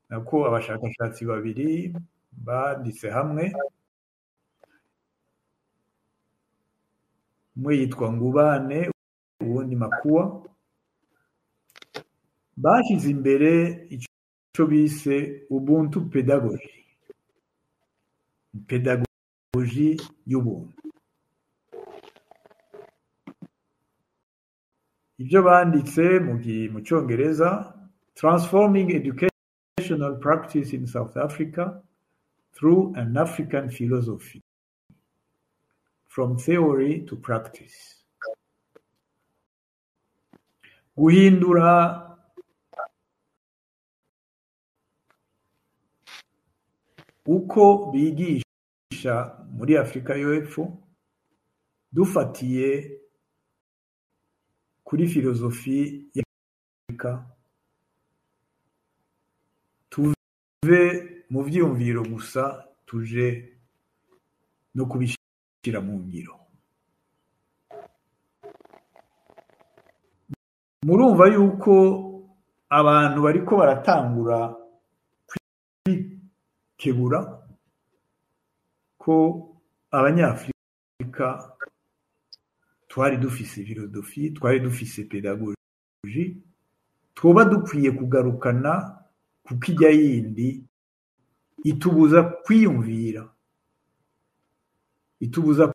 nako abashakashatsi babiri banditse hamwe, umwe yitwa Ngubane uwundi Makuwa, bashyize imbere icyo bise Ubuntu pedagogy, pedagogy y'ubuntu. Ibyo banditse mu Cyongereza, Transforming Educational Practice in South Africa Through an African Philosophy, From Theory to Practice. Guhindura uko bigisha muri Afrika y'Epfo dufatiye kuri filozofi ya Afrika, tuve mu vyiyumviro gusa tuje no kubishira mu ngiro. Murumva yuko abantu bariko baratangura kwikebura ko abanyafrika Twari dufise philosophie, twari dufise pedagogie, twoba dukwiye kugarukana kuko ijya yindi itubuza kwiyumvira, itubuza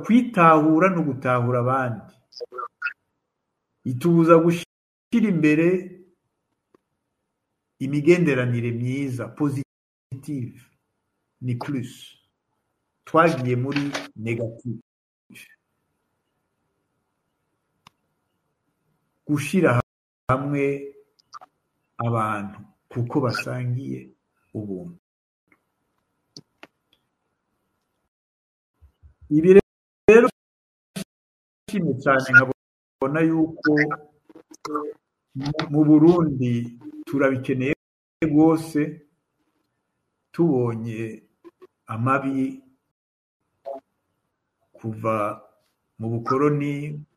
kwitahura no gutahura abandi, itubuza gushyira imbere imigenderanire myiza positive ni plus, twagiye muri negative. Gushyira hamwe abantu kuko basangiye ubuntu. Ibi rero nshimye cyane nkabona yuko mu Burundi turabikeneye rwose, tubonye amabi kuva mu bukoroni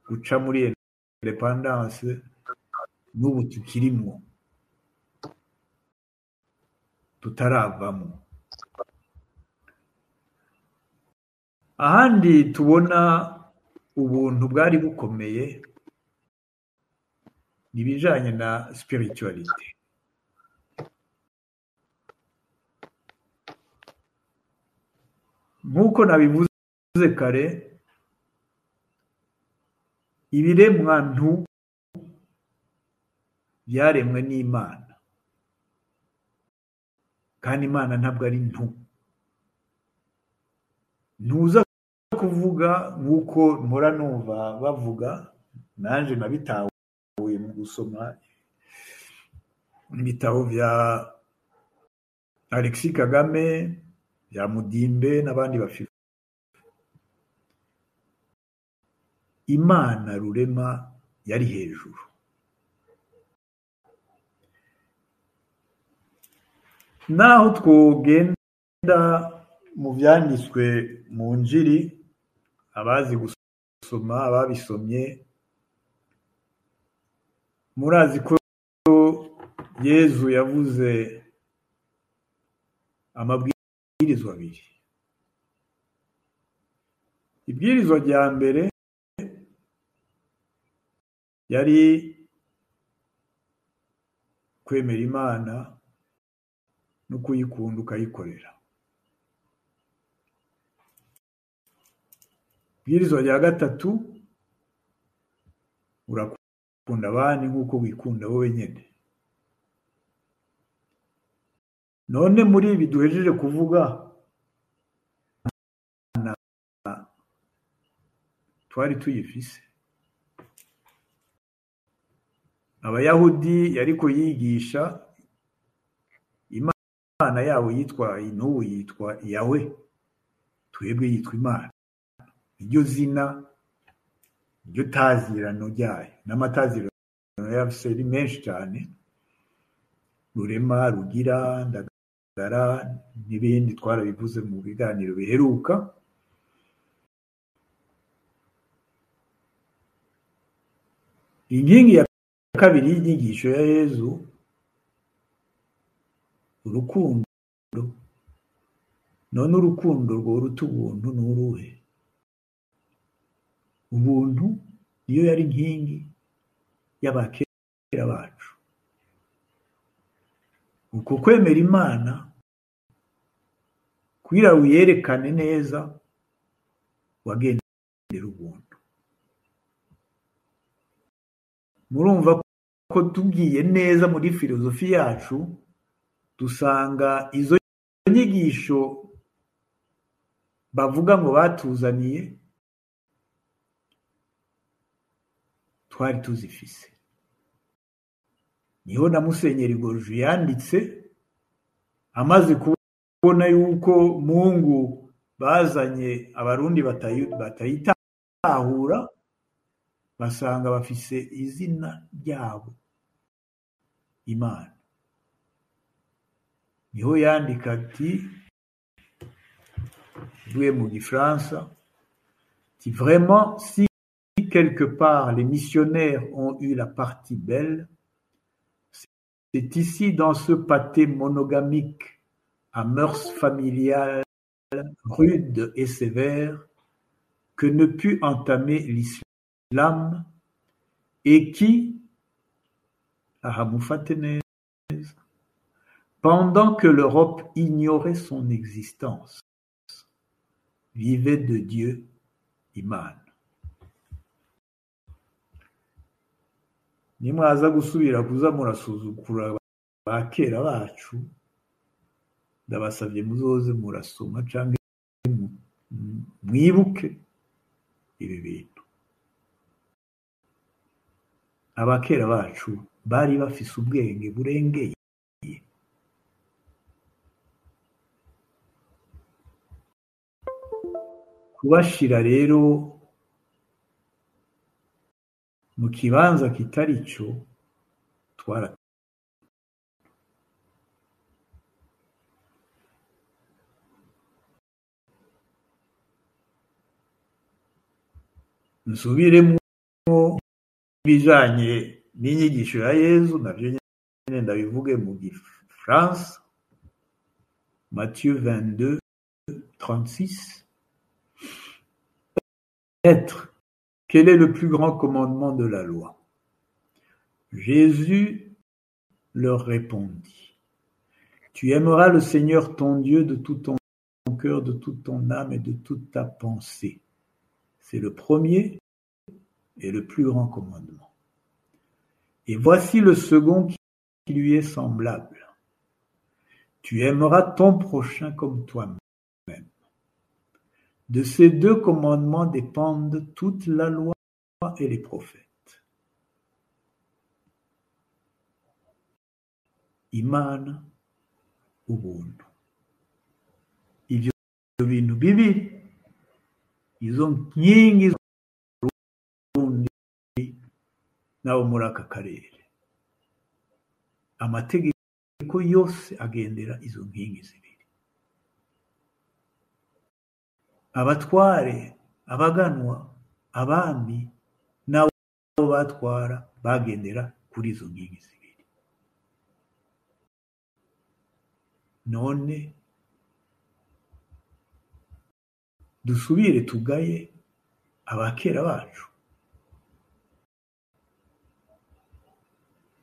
guca muri independance n'ubu tukirimwo tutaravamo. Ahandi tubona ubuntu bwari bukomeye ni ibijanye na spiritualité. Nk'uko nabivuze kare, ibiremwa ntu byaremwe n'Imana, kandi Imana ntabwo ari ntu. Ntuza kuvuga nk'uko mpora numva bavuga, nanje nabitahuye mu gusoma ibitabo bya Alexis Kagame, bya Mudimbe n'abandi bafite. Imana rurema yari hejuru. Naho twogenda mu vyanditswe mu Njiri, abazi gusoma ababisomye murazi ko Yezu yavuze amabwirizwa abiri. Ibwirizwa rya mbere yari kwemera Imana no kuyikunda ukayikorera. Ibwirizwa rya gatatu, urakunda abandi nk'uko wikunda wowe nyene. None muri ibi duhejeje kuvuga, twari tuyifise. Abayahudi yariko yigisha Imana yabo yitwa n'ubu yitwa Yahwe, twebwe yitwa Imana. Iryo zina, iryo tazirano ryayo, n'amatazirano yafise ari menshi cyane, Rurema, Rugira, Ndagara n'ibindi twarabivuze mu biganiro biheruka. Inkingi ya kabiri y'inyigisho ya Yezu, urukundo. None urukundo rworuta ubuntu n'uruhe? Ubuntu niyo yari inkingi y'abakera bacu. Uko kwemera Imana kugira wiyerekane neza, wagendera ubuntu. Murumva ko tugiye neza muri filozofi yacu, dusanga izo nyigisho bavuga ngo batuzaniye twari tuzifise. Niho na Musenyeri Gorju yanditse amaze kubona yuko Mungu bazanye abarundi batayitahura, basanga bafise izina ryabo Imana. Niho yandika ati, doué mu gifaransa, ati vraiment si quelque part les missionnaires ont eu la partie belle, c'est ici dans ce pâté monogamique à mœurs familiales rudes et sévères que ne put entamer l'islam. l'islam et qui, aha mufate neza, pendant que l'Europe ignorait son existence, vivait de Dieu, Imana. Nimwaza gusubira kuza murasuzugura ba kera bacu, ndabasabye muzoze murasoma canke mwibuke ibi bintu. Abakera bacu bari bafise ubwenge burengeye. Kubashira rero mu kibanza kitari cyo, twara nsubiremo ibijanye n'inyigisho ya Yezu, navyo nyene ndabivuge mu Gifaransa. Matthieu 22, 36. Maître, quel est le plus grand commandement de la loi? Jésus leur répondit, tu aimeras le Seigneur ton Dieu de tout ton cœur, de toute ton âme et de toute ta pensée. C'est le premier et le plus grand commandement. Et voici le second qui lui est semblable. Tu aimeras ton prochain comme toi-même. De ces deux commandements dépendent toute la loi et les prophètes. Imana, ubuntu. Ivyo bintu bibiri, izo nkingi z'Uburundi n'abo muri aka karere. Amategeko yose agendera izo nkingi zibiri. Abatware, abaganwa, abami n'abo batwara bagendera kuri izo nkingi zibiri. None dusubire tugaye abakera bacu,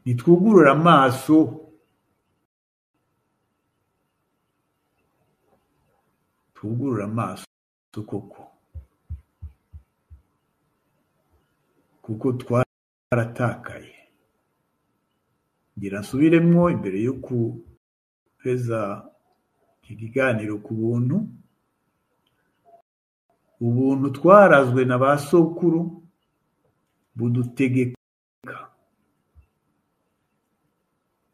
nitwugurura amaso, twugurura amaso koko, kuko twaratakaye. Ngira nsubiremwo imbere yo kuheza iki kiganiro ku buntu. Ubuntu twarazwe na ba sokuru budutegeka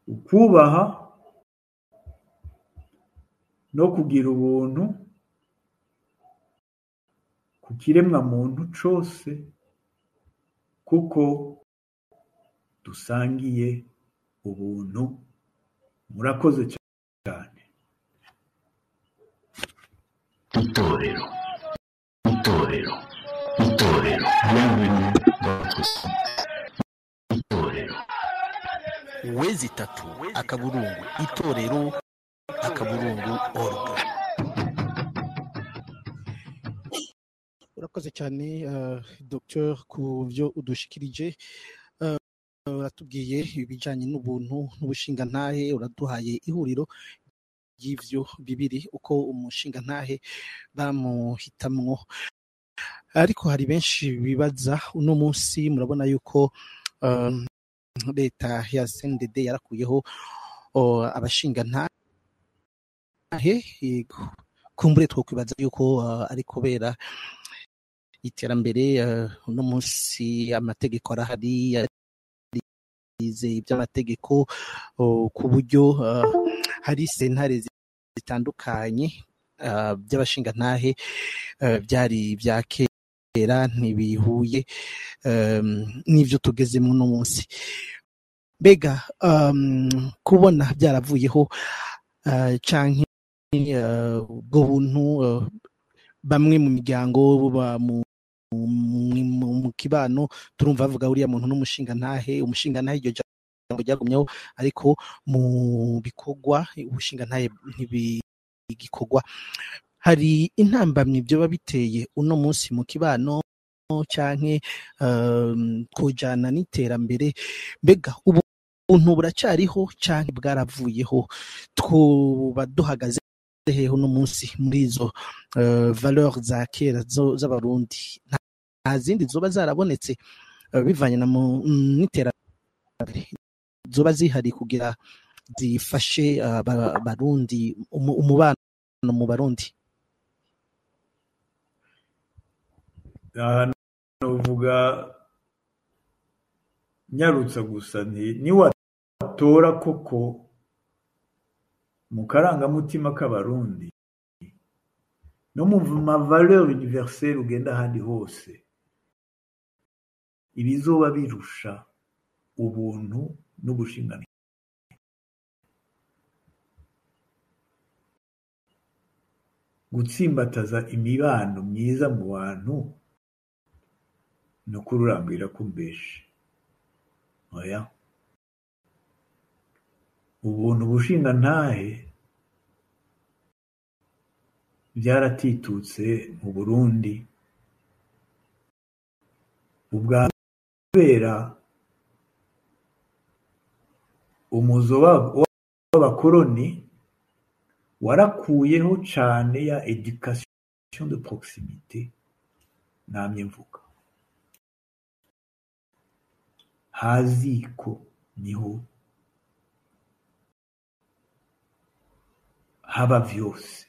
ukubaha no kugira ubuntu ku kiremwa muntu cose, kuko dusangiye ubuntu. Murakoze cyane. Itorero, Itorero, Itorero, bienvenue dans votre site. Itorero. Wezi tatu akaburungu itorero akaburungu org. Urakoze cyane Dr ku byo udushikirije. Uratubwiye ibijyanye n'ubuntu n'ubushingantahe, uraduhaye ihuriro ry'ivyo bibiri uko umushingantahe bamuhitamwo. Ariko hari benshi bibaza uno munsi, murabona yuko leta ya CNDD yarakuyeho abashingantahe. Kumbure twokwibaza yuko ari kubera iterambere. Uno munsi amategeko arahari, yarize iby'amategeko ku buryo hari sentare zitandukanye by'abashingantahe byari bya kera ntibihuye n'ivyo tugezemo uno munsi. Mbega kubona byaravuyeho canke ubwo buntu bamwe mu miryango mu kibano turumva bavuga uriya muntu n'umushingantahe, umushingantahe iryo jambo ryagumyeho, ariko mu bikorwa ubushingantahe ntibigikorwa. Hari intambamyi byoba biteye uno munsi mu kibano, canke kujana n'iterambere. Mbega ubuntu buracyariho canke bwaravuyeho? Twoba duhagaze hehe uno munsi muri izo valeur za kera z'abarundi? Nta zindi zoba zarabonetse bivanye n'iterambere zoba zihari kugira zifashe abarundi, umubano mu barundi? Aha novuga nyarutsa gusa nti niwatora koko mu karangamutima k'abarundi no mu ma valeur universelle ugenda ahandi hose, ibizoba birusha ubuntu n'ubushingane. Gutsimbataza imibano myiza mu bantu no kururambira kumbeshe. Oya, ubuntu bushinga ntahe byaratitutse mu Burundi ubwa kubera umuzo w'abakoroni warakuyeho cane ya education de proximité namye mvuga. Haziko niho haba vyose.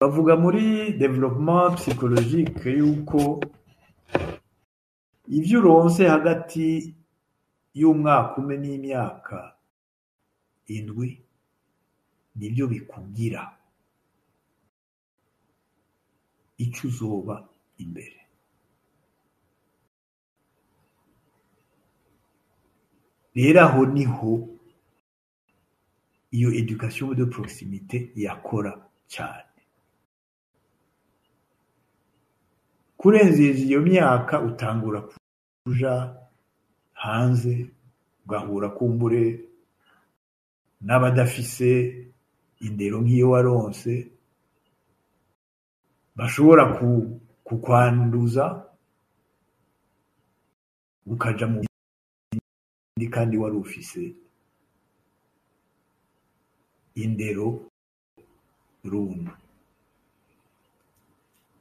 Bavuga muri développement psychologique yuko ivyo uronse hagati y'umwaka umwe n'imyaka 7 nibyo bikugira ico uzoba imbere. Rero aho niho iyo education de proximité yakora cyane. Kurenza iyo myaka utangura kuja hanze, ugahura kumbure n'abadafise indero nk'iyo waronse, bashobora kukwanduza ukaja mu bindi kandi wari ufise indero runtu.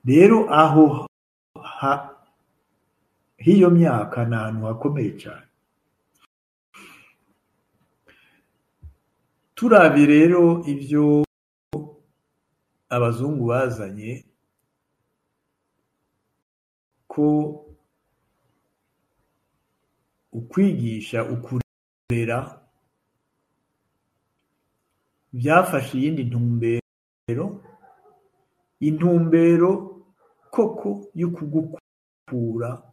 Rero aho hiyo myaka ni ahantu hakomeye cyane. Turavye rero ivyo abazungu bazanye, ko ukwigisha ukurera byafashe iyindi ntumbero, intumbero koko yo kugukura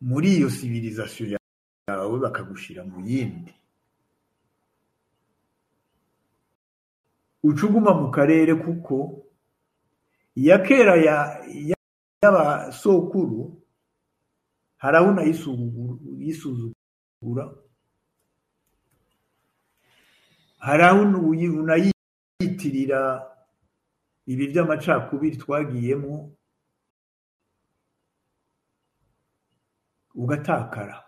muri iyo civilisation yawe bakagushira mu yindi. Ucuguma mu karere kuko iya kera y'abasokuru harabona yisuzugura, harabona unayitirira ibi by'amacakubiri twagiyemo ugatakara.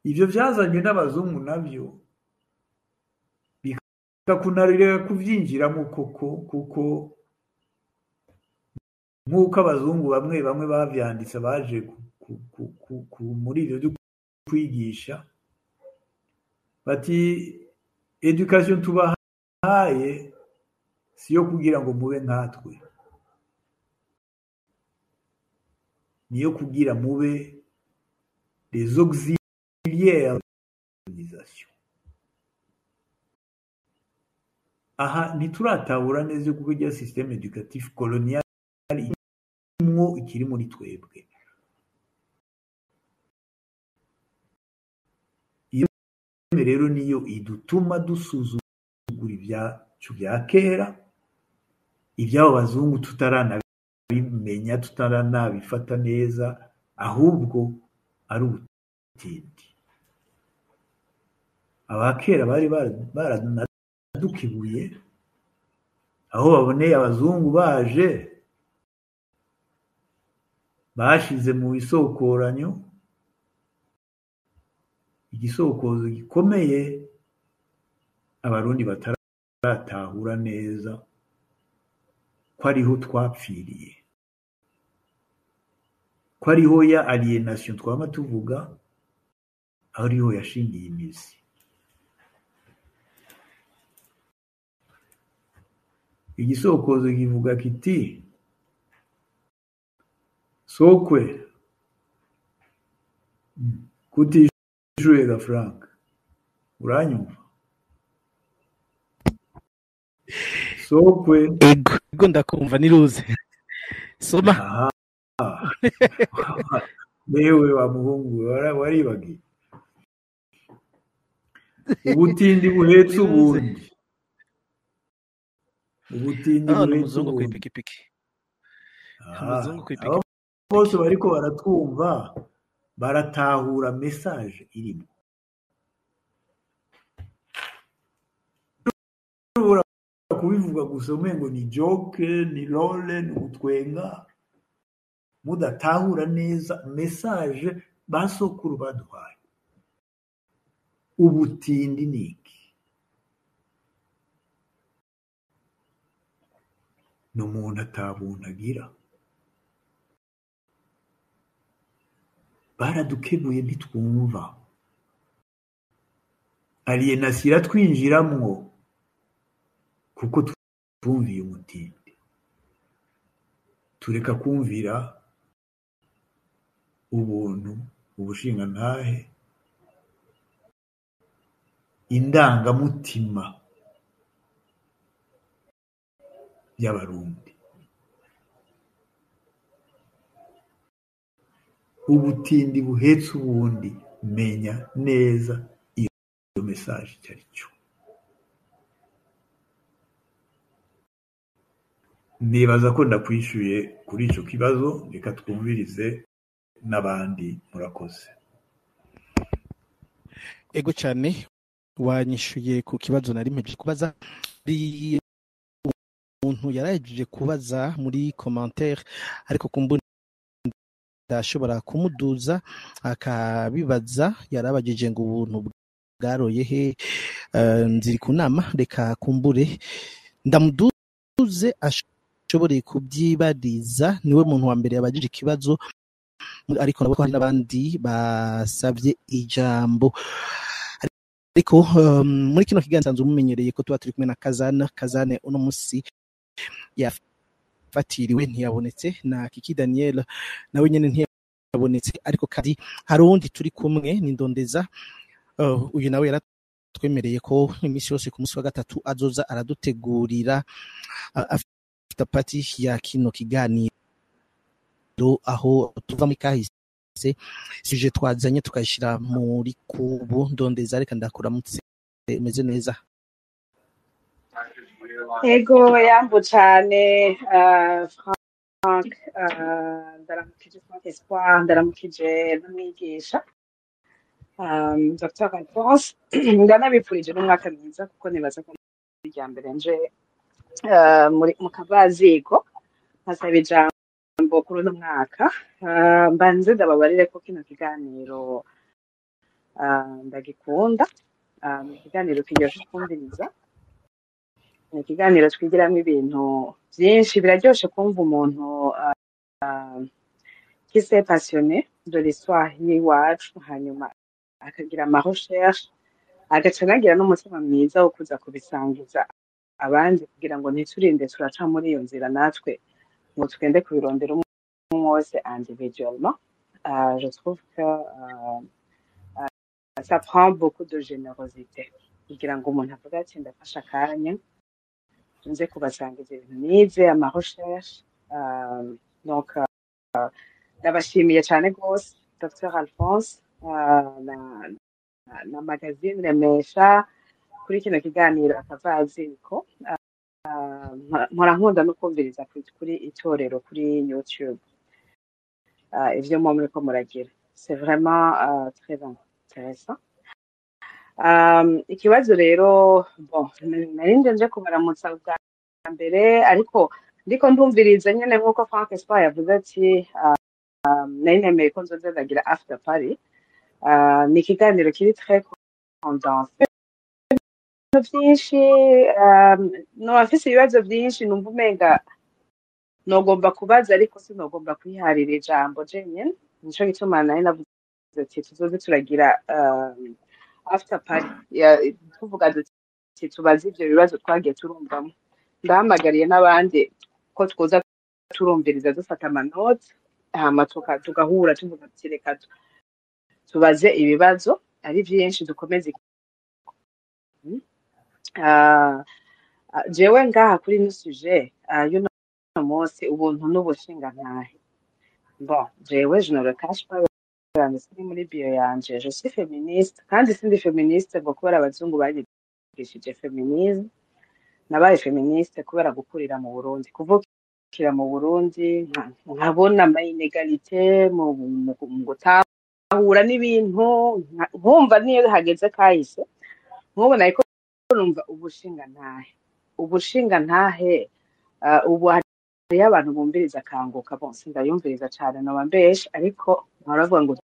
Ivyo vyazanywe n'abazungu navyo bikakunarira kuvyinjiramo koko, kuko nk'uko abazungu bamwe bamwe bavyanditse baje muri ivyo byo kwigisha bati education tubahaye siyo kugira ngo mube nkatwe, niyo kugira mube les auxiliaires de l'organisation. Aha ntituratahura neza kuko irya système éducatif colonial imwo ikiri muri twebwe. Iyo rero niyo idutuma dusuzugura ibyacu bya kera, iby'abo bazungu tutaranabimenya, tutaranabifata neza, ahubwo ari ubutindi. Abakera bari baranadukibuye Aho baboneye abazungu baje bashize mu isokoranyo igisokozo gikomeye abarundi bataratahura neza ko ariho twapfiriye, ko ariho ya alienation twama tuvuga, ariho yashingiye imizi. Igisokozo kivuga kiti sokwe kutishuye ga Frank, uranyumva? Sokwe. Ego ndakumva niruze soma. Newe wa muhungu waribagiye ubutindi buhetse ubundi. Ubutindi buhetse ubundi. Kwipikipiki. Umuzungu kwipikipiki. Bose bariko baratwumva baratahura message irimo. Kubivuga gusa umengo ni joke, ni lole, ni utwenga, mudatahura neza message basokuru baduhaye. Ubutindi niki? N'umuntu atabuntu agira. Baradukebuye ntitwumva. Alienation iratwinjiramwo kuko twumviye umutindi, tureka kumvira ubuntu, ubushingantahe, indangamutima y'abarundi. Ubutindi buhetse ubundi, menya neza iyo message icyo ari cyo. Nibaza ko ndakwishyuye kuri icyo kibazo, reka twumvirize n'abandi. Murakoze. Ego cyane, wanyishyuye ku kibazo nari mpejeje kubaza. Umuntu yarahejeje kubaza muri commentaire, ariko kumbura ndashobora kumuduza akabibaza. Yarabagije ngo ubuntu bwaroye he? Nziri ku nama, reka kumbure ndamuduze ashobore kubyibariza. Niwe muntu wa mbere yabagije ikibazo, ariko nabo hari n'abandi basabye ijambo. Ariko muri kino kiganiro nsanzwe mumenyereye ko tuba turi kumwe na Kazana. Kazane uno musi yafatiriwe ntiyabonetse, na Kiki Daniel nawe nyene ntiyabonetse, ariko kandi hari uwundi turi kumwe ni Ndondeza. Uyu nawe yaratwemereye ko iminsi yose ku munsi wa gatatu azoza aradutegurira after party ya kino kiganiro, aho tuva muri kahise suje twazanye tukayishira muri kubu. Ndondeza, reka ndakuramutse, umeze neza? Ego, yambu cane Frank, ndaramukije Frank Espoir, ndaramukije n'umwigisha Dr Alphonse, ndanabipfurije n'umwaka mwiza kuko nibaza ko irya mbere nje mu kavaziko nkasaba ijambo kuri uno mwaka. Mbanze ndababarire ko kino kiganiro ndagikunda, ni ikiganiro kiryoshe kumviriza, ni ikiganiro twigiramo ibintu byinshi. Biraryoshe kumva umuntu qui s'est passionné de l'histoire y'iwacu, hanyuma akagira ama recherche, agaca anagira n'umutima mwiza wo kuza kubisangiza abandi kugira ngo ntiturinde turaca muri iyo nzira natwe ngo tugende kubirondera umwe wese individuellement. Je trouve que ça prend beaucoup de générosité kugira ngo umuntu avuge ati ndafashe akanya nze kubasangiza ibintu nize, ama recherche. Donc ndabashimiye cyane rwose Dr Alphonse na magazine Remesha kuri kino kiganiro akavaziko. Mpora nkunda no kumviriza kuri itorero kuri YouTube ivyo muba muriko muragira, c'est vraiment très intéressant. Ikibazo rero, bon, nari nje kubaramutsa bwa mbere, ariko ndiko ndumviriza nyene nk'uko Frank Espoir yavuze ati nari nemeye ko nzoza ndagira after party. Ni ikiganiro kiri très condensé, ibintu vyinshi, noba mfise ibibazo vyinshi numva umenga nogomba kubaza, ariko sinogomba kwiharira ijambo jenyene. Nico gituma nari navuze ati tuzoze turagira after party, tuvuga duti tubaze ivyo bibazo twagiye turumvamo. Ndahamagariye n'abandi ko twoza turumviriza dufata amanoti, hama tugahura tuvuga tuti reka tubaze ibibazo ari vyinshi dukomeze. Jewe ngaha kuri ino sujet y'uno munsi, ubuntu n'ubushingantahe, bon, jewe je ne le cache pas, siri muri bio yanje, je suis féministe, kandi sindi féministe ngo kubera abazungu banyigishije féminisme. Nabaye féministe kubera gukurira mu Burundi, kuvukira mu Burundi, nkabona ama inégalité mu gutahura n'ibintu, nkumva niyo hageze kahise nkubona, ariko numva ubushingantahe, ubu hariyo abantu bumviriza Kanguka. Bon, sindayumviriza cane, noba mbeshe, ariko baravuga ngo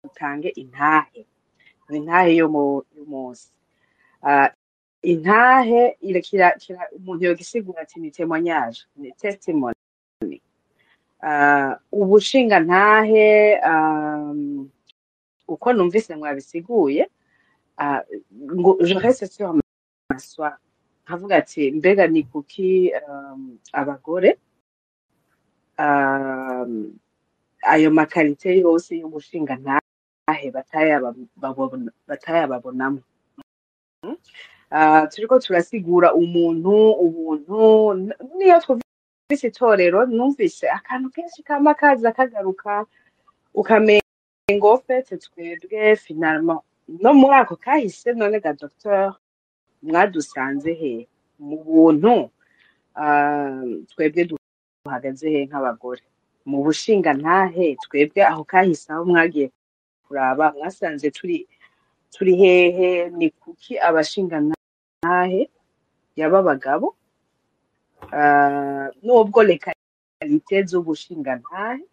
dutange intahe, intahe yo mu y'umunsi. Intahe umuntu yogisigura ati ni témoignage, ni testimony. Ubushingantahe, uko numvise mwabisiguye, ngo je reste sur ma soif, nkavuga ati mbega ni kuki abagore ayo ma qualités yose y'ubushingantahe batayababonamo? Turiko turasigura umuntu, ubuntu, niyo twumvise itorero, numvise akantu kenshi kama kaza kagaruka, ukamengo en fait twebwe finalement no muri ako kahise. None ga docteur, mwadusanze he mu buntu? Twebwe duhagaze he nk'abagore mu bushingantahe? Twebwe aho kahise, aho mwagiye kuraba, mwasanze turi hehe? Ni kuki abashingantahe, yaba abagabo, nubwo les qualités z'ubushingantahe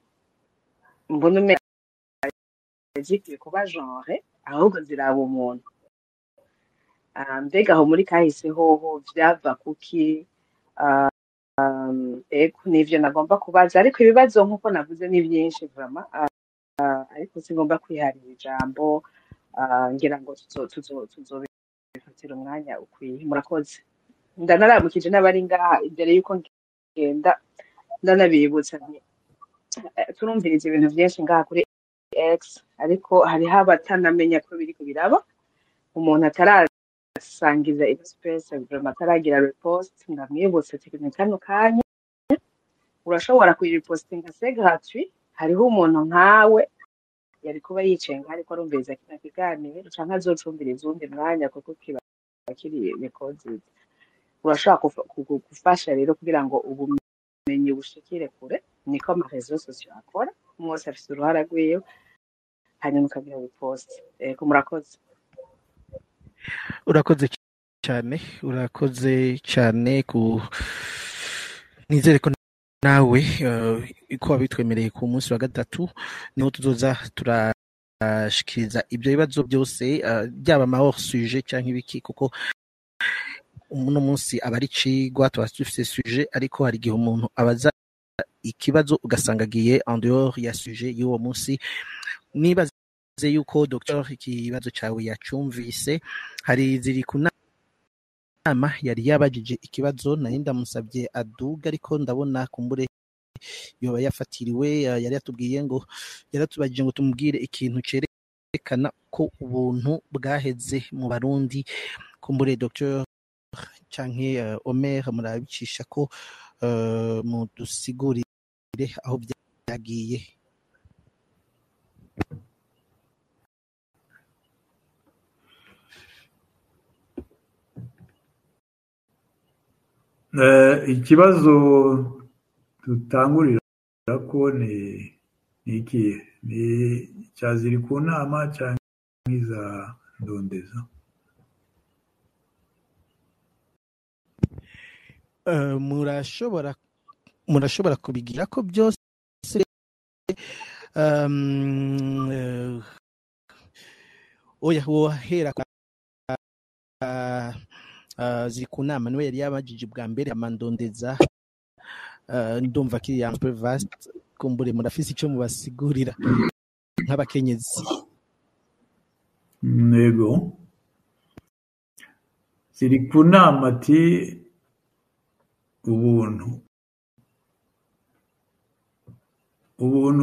mbona umenga zikwiye kuba genre, ahubwo ziraba umuntu? Mbega aho muri kahise hoho vyava kuki? Ego, nivyo nagomba kubaza, ariko ibibazo nkuko navuze ni vyinshi vraiment, ariko singomba kwiharira ijambo, ngira ngo tuzobifatira umwanya ukwiye. Murakoze. Ndanaramukije n'abari ngaha imbere yuko ngenda, ndanabibutsa nti turumviriza ibintu vyinshi ngaha kuri X, ariko hariho abatanamenya ko biriko biraba. Umuntu atarasangiza ino space vraiment, ataragira repost, ndamwibutse ati ni kano kanya urashobora kuyirepostinga, c'est gratuit. Hariho umuntu nkawe yari kuba yicaye ngaho ariko arumviriza kino kiganiro, canke azocumviriza uwundi mwanya kuko kiba kiri recorded. Urashobora gufasha rero kugira ngo ubumenyi bushikire kure. Niko ama réseaux sociaux akora, umwe wese afise uruhara rwiwe, hanyuma ukagira repost. Ego, murakoze. Urakoze cyane, urakoze cyane. Ku nizere ko nawe ko wabitwemereye ku munsi wa gatatu niho tuzoza turashikiriza ibyo bibazo byose, byaba ama hors sujet cyangwa ibiki, kuko uno munsi aba ari cigwa, tuba dufise sujet, ariko hari igihe umuntu abaza ikibazo ugasanga agiye en dehors ya sujet y'uwo munsi. Nibaze yuko docteur ikibazo cyawe yacumvise. Hari ziri ku nama yari yabajije ikibazo, nari ndamusabye aduga, ariko ndabona kumbure yoba yafatiriwe. Yari yatubwiye ngo, yaratubajije ngo tumubwire ikintu cerekana ko ubuntu bwaheze mu Barundi. Kumbure docteur canke Omer murabicisha ko mudusigurire aho byagiye. Ikibazo dutangurira ko ni ikihe? Ni icya ziri ku nama cyangwa iza ndondeza? Murashobora kubigira ko byose. Oya, wohera ziri ku nama, niwe yari yabajije bwa mbere amandondeza. Ndumva kiri un peu vaste, kumbure murafise ico mubasigurira nk'abakenyezi. Nego ziri ku nama ati ubuntu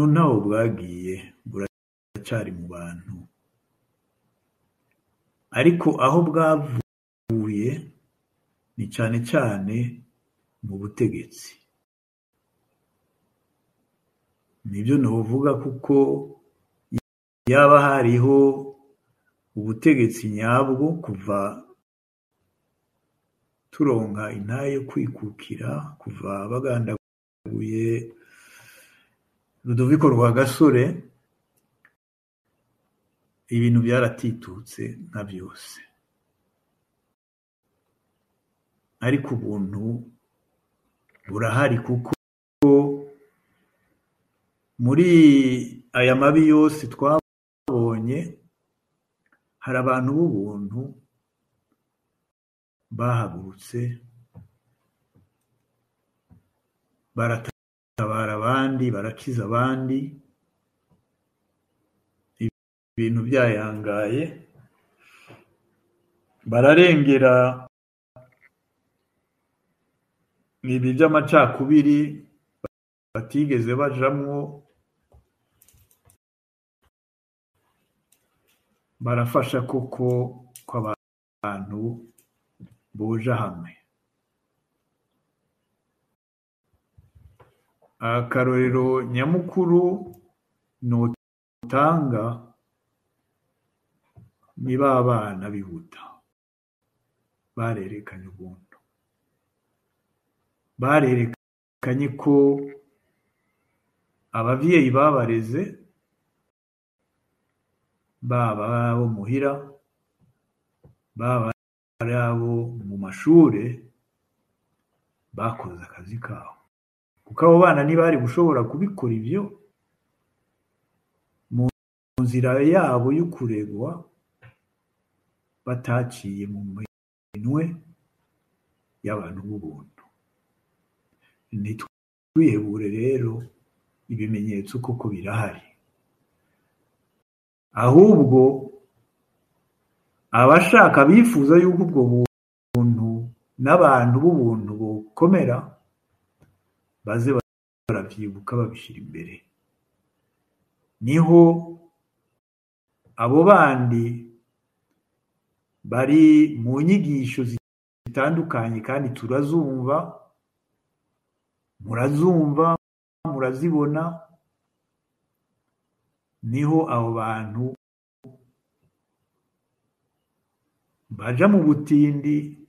ntaho bwagiye, buracari mu bantu, ariko aho bwavuye ni cane cane mu butegetsi. Nibyo novuga, kuko yaba hariho ubutegetsi nyabwo kuva turonka intahe yo kwikukira, kuva bagandaguye Ludoviko Rwagasore, ibintu byaratitutse nka byose. Ariko ubuntu burahari, kuko muri aya mabi yose twabonye hari abantu b'ubuntu bahagurutse baratabara abandi, barakiza abandi, ibintu byayangaye, bararengera ibi by'amacakubiri batigeze bajamwo, barafasha koko kw'abantu boja hamwe. Akarorero nyamukuru notanga ni ba bana bihuta barerekanye ubuntu, barerekanye ko abavyeyi babareze, baba abo muhira, baba ari abo mu mashure, bakoze akazi kabo, kuko abo bana ntibari gushobora kubikora ivyo mu nzira yabo y'ukuregwa bataciye mu minwe y'abantu b'ubuntu. Ntitwihebure rero, ibimenyetso koko birahari, ahubwo abashaka bifuza yuko ubwo buntu n'abantu b'ubuntu bokomera baze baravyibuka babishira imbere. Niho abo bandi bari mu nyigisho zitandukanye, kandi turazumva, murazumva, murazibona, niho abo bantu baja mu butindi.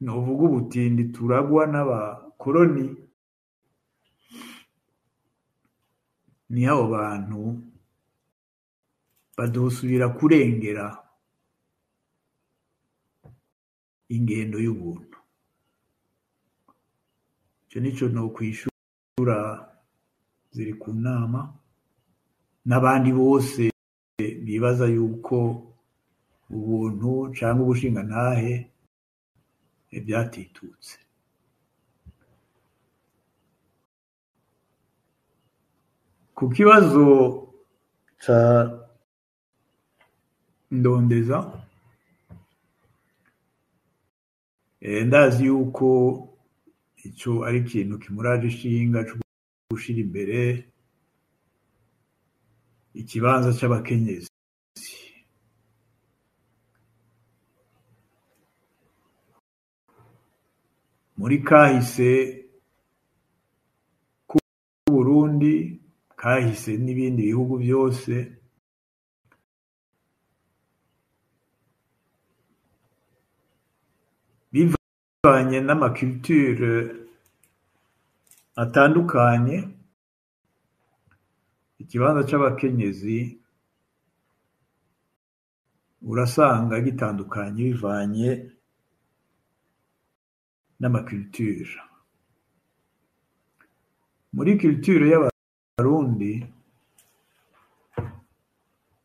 Novuga ubutindi turagwa n'abakoroni, niho abo bantu badosubira kurengera ingendo y'ubuntu. Ico nico nokwishura ziri ku nama n'abandi bose bibaza yuko ubuntu canke ubushingantahe byatitutse. Ku kibazo ca Ndondeza, ndazi yuko ico ari ikintu kimuraje ishinga co gushira imbere ikibanza c'abakenyezi. Muri kahise k'Uburundi, kahise n'ibindi bihugu byose, bivanye n'amaculture atandukanye, ikibanza c'abakenyezi urasanga gitandukanye bivanye N'amaculture, muri culture y'Abarundi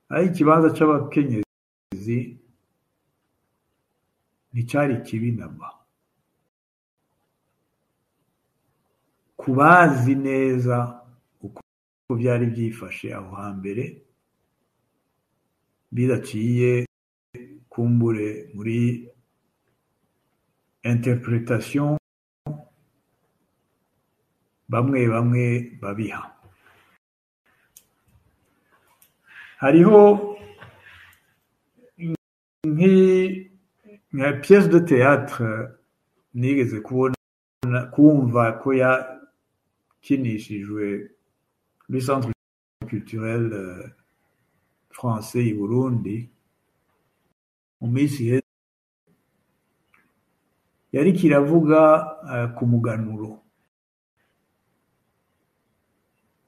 aho ikibanza c'abakenyezi nticari kibi namba. Kubazi neza uko byari byifashe aho hambere, bidaciye kumbure muri interpretation bamwe bamwe babiha. Hariho nka pièce de théâtre nigeze kubona, kumva ko yakinishijwe muri Centre culturel français i Burundi mu minsi iheze, yariko iravuga ku muganuro,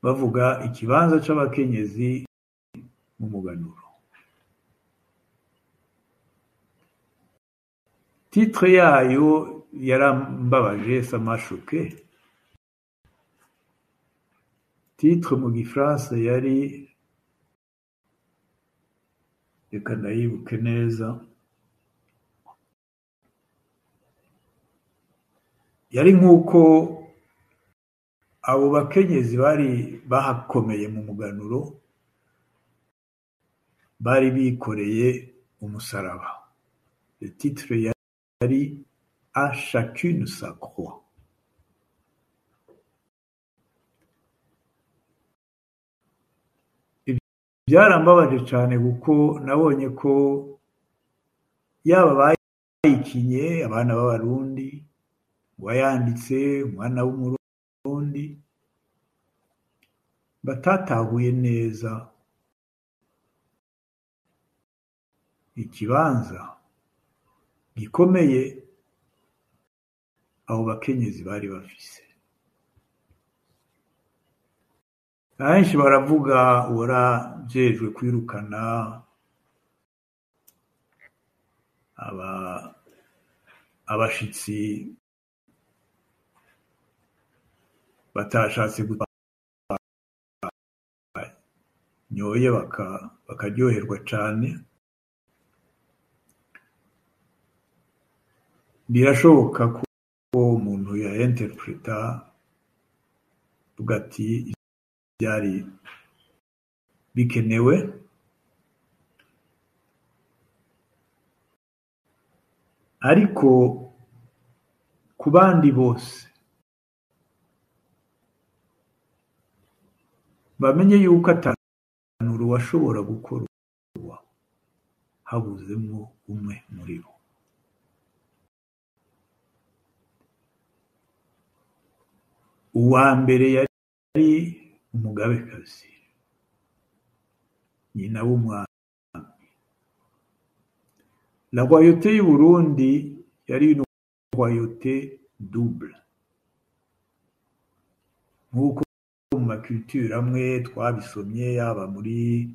bavuga ikibanza c'abakenyezi mu muganuro. Titre yayo yarambabaje, ça m'a choqué. Titre mu gifaransa yari, reka ndayibuke neza, yari nk'uko abo bakenyezi bari bahakomeye mu muganuro bari bikoreye umusaraba. Le titre yari "À chacune sa croix". Byarambabaje cyane kuko nabonye ko yaba bayikinye abana b'Abarundi, uwayanditse umwana w'Umurundi, batatahuye neza ikibanza gikomeye abo bakenyezi bari bafise. Ahenshi baravuga uwarajejwe kwirukana abashitsi batashatse nyoye bakaryoherwa cane. Birashoboka ko umuntu ya interpreta avuga ati byari bikenewe, ariko ku bandi bose bamenye yuko atanura washobora gukorwa habuzemwo umwe muri bo. Uwa mbere yari umugabekazi, nyina w'umwami. La royauté y'u Burundi yari une royauté double, nk'uko mu maculture amwe twabisomye, yaba muri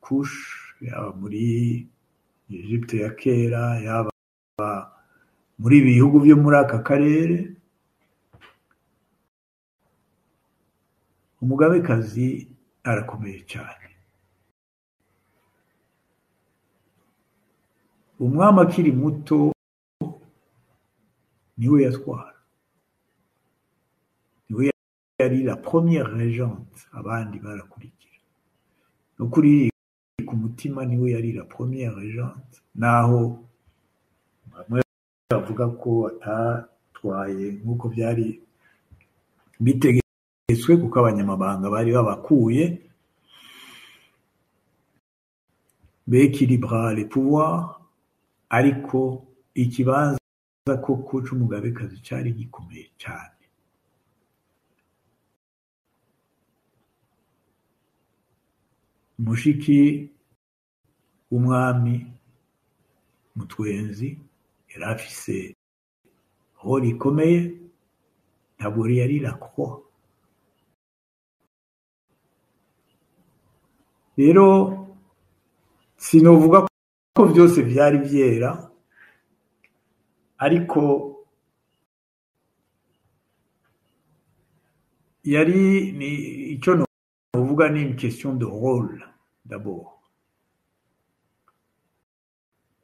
Kush, yaba muri Egypte ya kera, yaba muri bihugu byo muri aka karere. Umugabekazi arakomeye cyane. Umwami akiri muto niwe yatwara, niwe yari la première régente, abandi barakurikira. No kuri ku mutima niwe yari la première régente, naho bamwe bavuga ko atatwaye nk'uko byari bitegetswe, kuko abanyamabanga bari babakuye bekilibra les pouvoirs, ariko ikibanza koko c'umugabekazi cari gikomeye cyane. Mushiki w'umwami Mutwenzi yari afise rôle ikomeye, ntabwo yari la croix. Rero sinovuga ko byose byari byera, Ariko yari ni icyo novuga ni une question de rôle d'abord.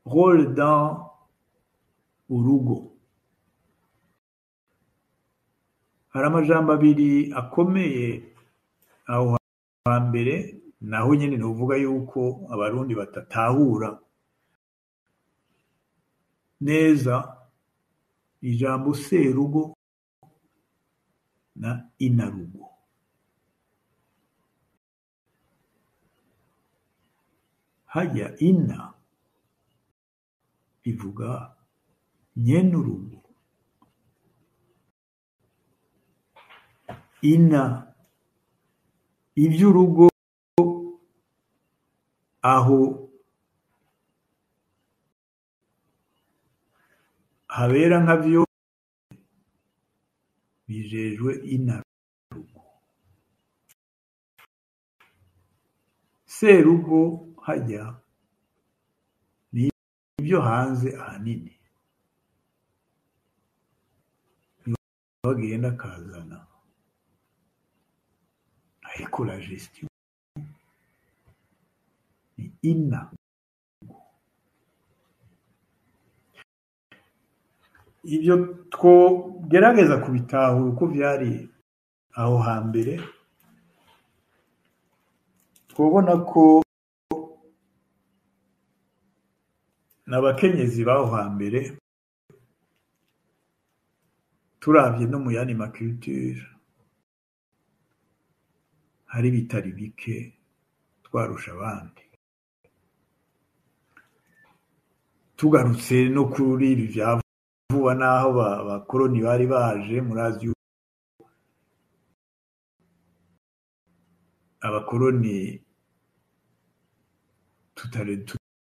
Rôle dans urugo. Hari amajambo abiri akomeye aho hambere, naho nyene novuga yuko abarundi batatahura neza ijambo serugo na inarugo. Hajya ina bivuga nyenurugo, ina ivy'urugo aho habera nka vyo bijejwe inarugo. Serugo hajya ni ibyo hanze ahanini bagenda kazana, ariko la gestion ni ina. Ibyo twogerageza kubitahura uko vyari aho hambere, twobona ko n'abakenyezi b'aho hambere turavye no mu yandi maculture hari bitari bike twarusha abandi. Tugarutse no kuri ibi vya vuba naho abakoroni bari baje, murazi abakoroni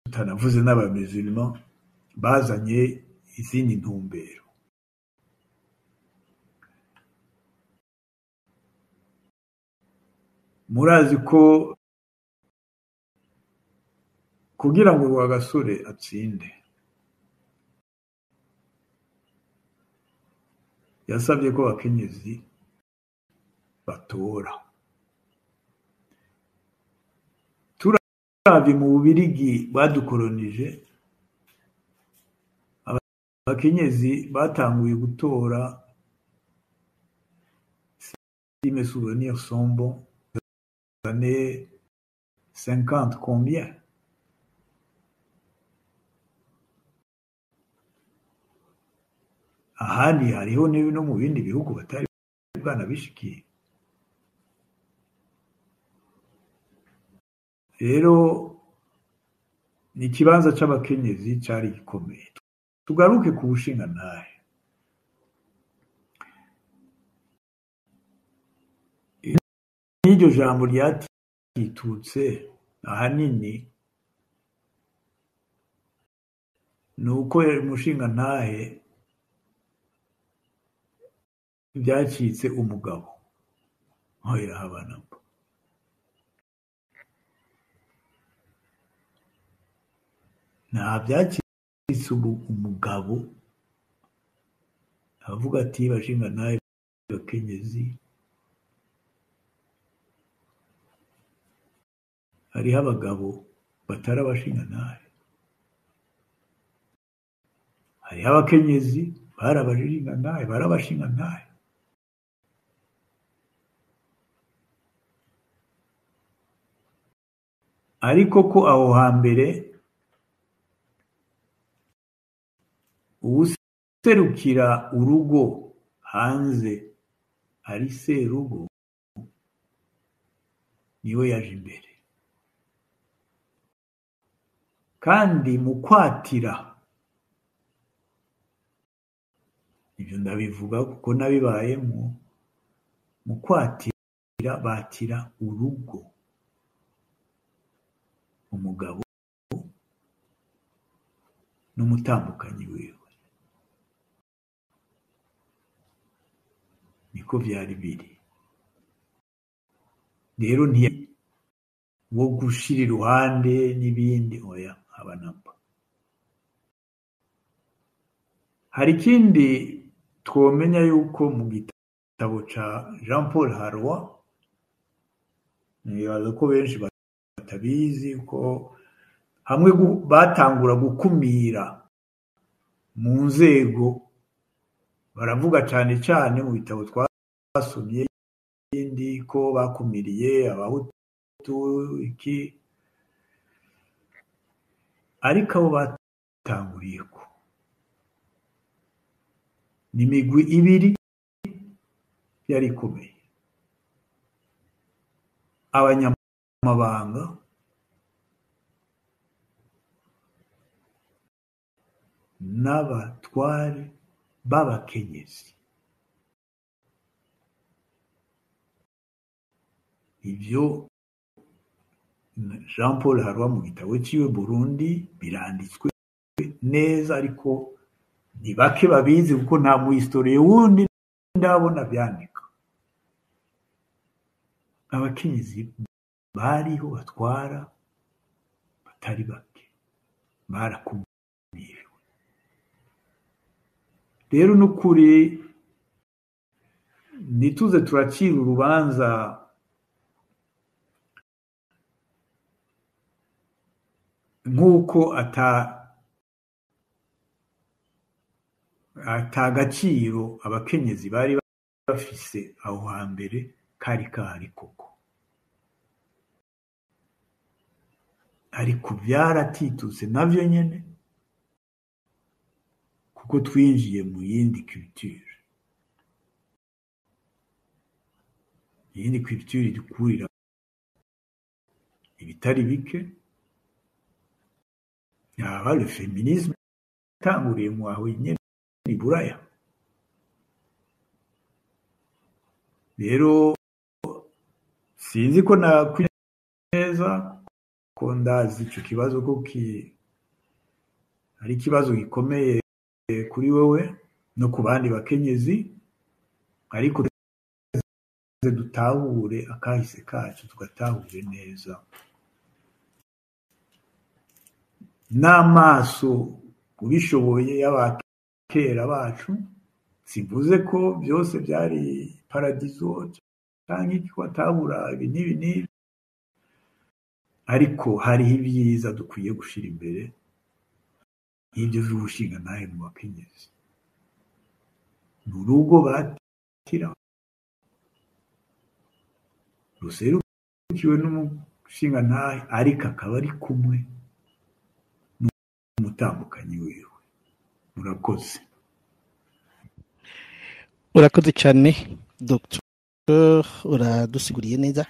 tutanavuze n'abamusulman bazanye izindi ntumbero. Murazi ko kugira ngo Rwagasore atsinde yasabye ko abakenyezi batora. Turavye mu Bubirigi badukolonije, abakenyezi batanguye gutora, si mes souvenirs sont bons, années 50 combien? Ahandi hariho no mu bindi bihugu batari bwanabishikiye. Rero ni ikibanza c'abakenyezi cari gikomeye. Tugaruke ku bushingantahe. N'iryo jambo ryatitutse ahanini ni uko umushingantahe byacitse umugabo. Oya habana. Nta byacitse umugabo avuga ati bashingantahe bakenyezi, hariho abagabo batari abashingantahe, hariho abakenyezi bari abashingantahe, bari abashingantahe. Ariko ko aho hambere uwuserukira urugo hanze ari serugo niwe yaje imbere. Kandi mu kwatira, ibyo ndabivuga kuko nabibayemo, mu kwatira batira urugo umugabo n'umutambukanyi wiwe, niko vyari biri. Rero ntiya wo gushira iruhande n'ibindi, oya abanamba. Hari ikindi twomenya yuko mu gitabo ca Jean Paul Harroy, nibaza ko benshi batabizi, ko hamwe batangura gukumira mu nzego, baravuga cyane cyane mu bitabo twasomye indi ko bakumiriye abahutu iki, ariko abo batanguriye ko ni imigwi ibiri yari ikomeye, abanyamabanga n'abatware b'abakenyezi. Ibyo Jean Paul Harroy mu gitabo ciwe Burundi biranditswe neza, ariko ni bake babizi kuko nta muhistoriye wundi ndabona byandika. Abakenyezi bariho batwara batari bake, barakumiriwe. Rero n'ukuri ntituze turacira urubanza nk'uko atagaciro abakenyezi bari bafise aho hambere kari kahari koko, ariko byaratitutse navyo nyene kuko twinjiye mu yindi culture. Iyindi culture idukurira ibitari bike, yaba le féminisme itanguriye mu aho nyene i Buraya. Rero sinzi ko nakwineza ko ndazi ico kibazo ko ari ikibazo gikomeye kuri wewe no ku bandi bakenyezi, ariko dutahure akahise kacu, tugatahure neza n'amaso ubishoboye y'abakera bacu. Simvuze ko byose byari paradizo canke ko atabura ibi n'ibi n'ibi, ariko hariho ibyiza dukwiye gushira imbere nk'ibyo vy'ubushingantahe mu bakenyezi. Ni urugo batira ruserukiwe n'umushingantahe, ariko akaba ari kumwe n'umutambukanyi wiwe. Murakoze. Urakoze cyane Dr, uradusiguriye neza.